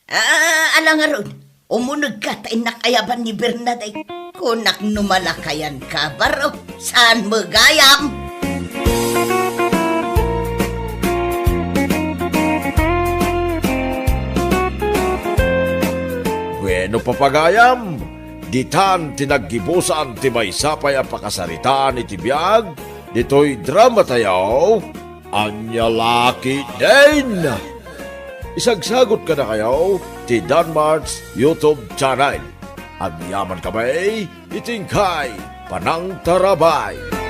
ah, ala ngarud. Umunegka ta innak ayaban ni Bernadette. Kunak no malakayan ka, baro. Saan mo gayam? Wenno, papagayam, ditan ti naggibusan ti maysa pay a pakasaritaan iti biag ditoy dramatayo, Ania La Ketdin. Isagsagot kadakayo ti Danmart's YouTube channel. Agyaman kami iti inkay panangtarabay.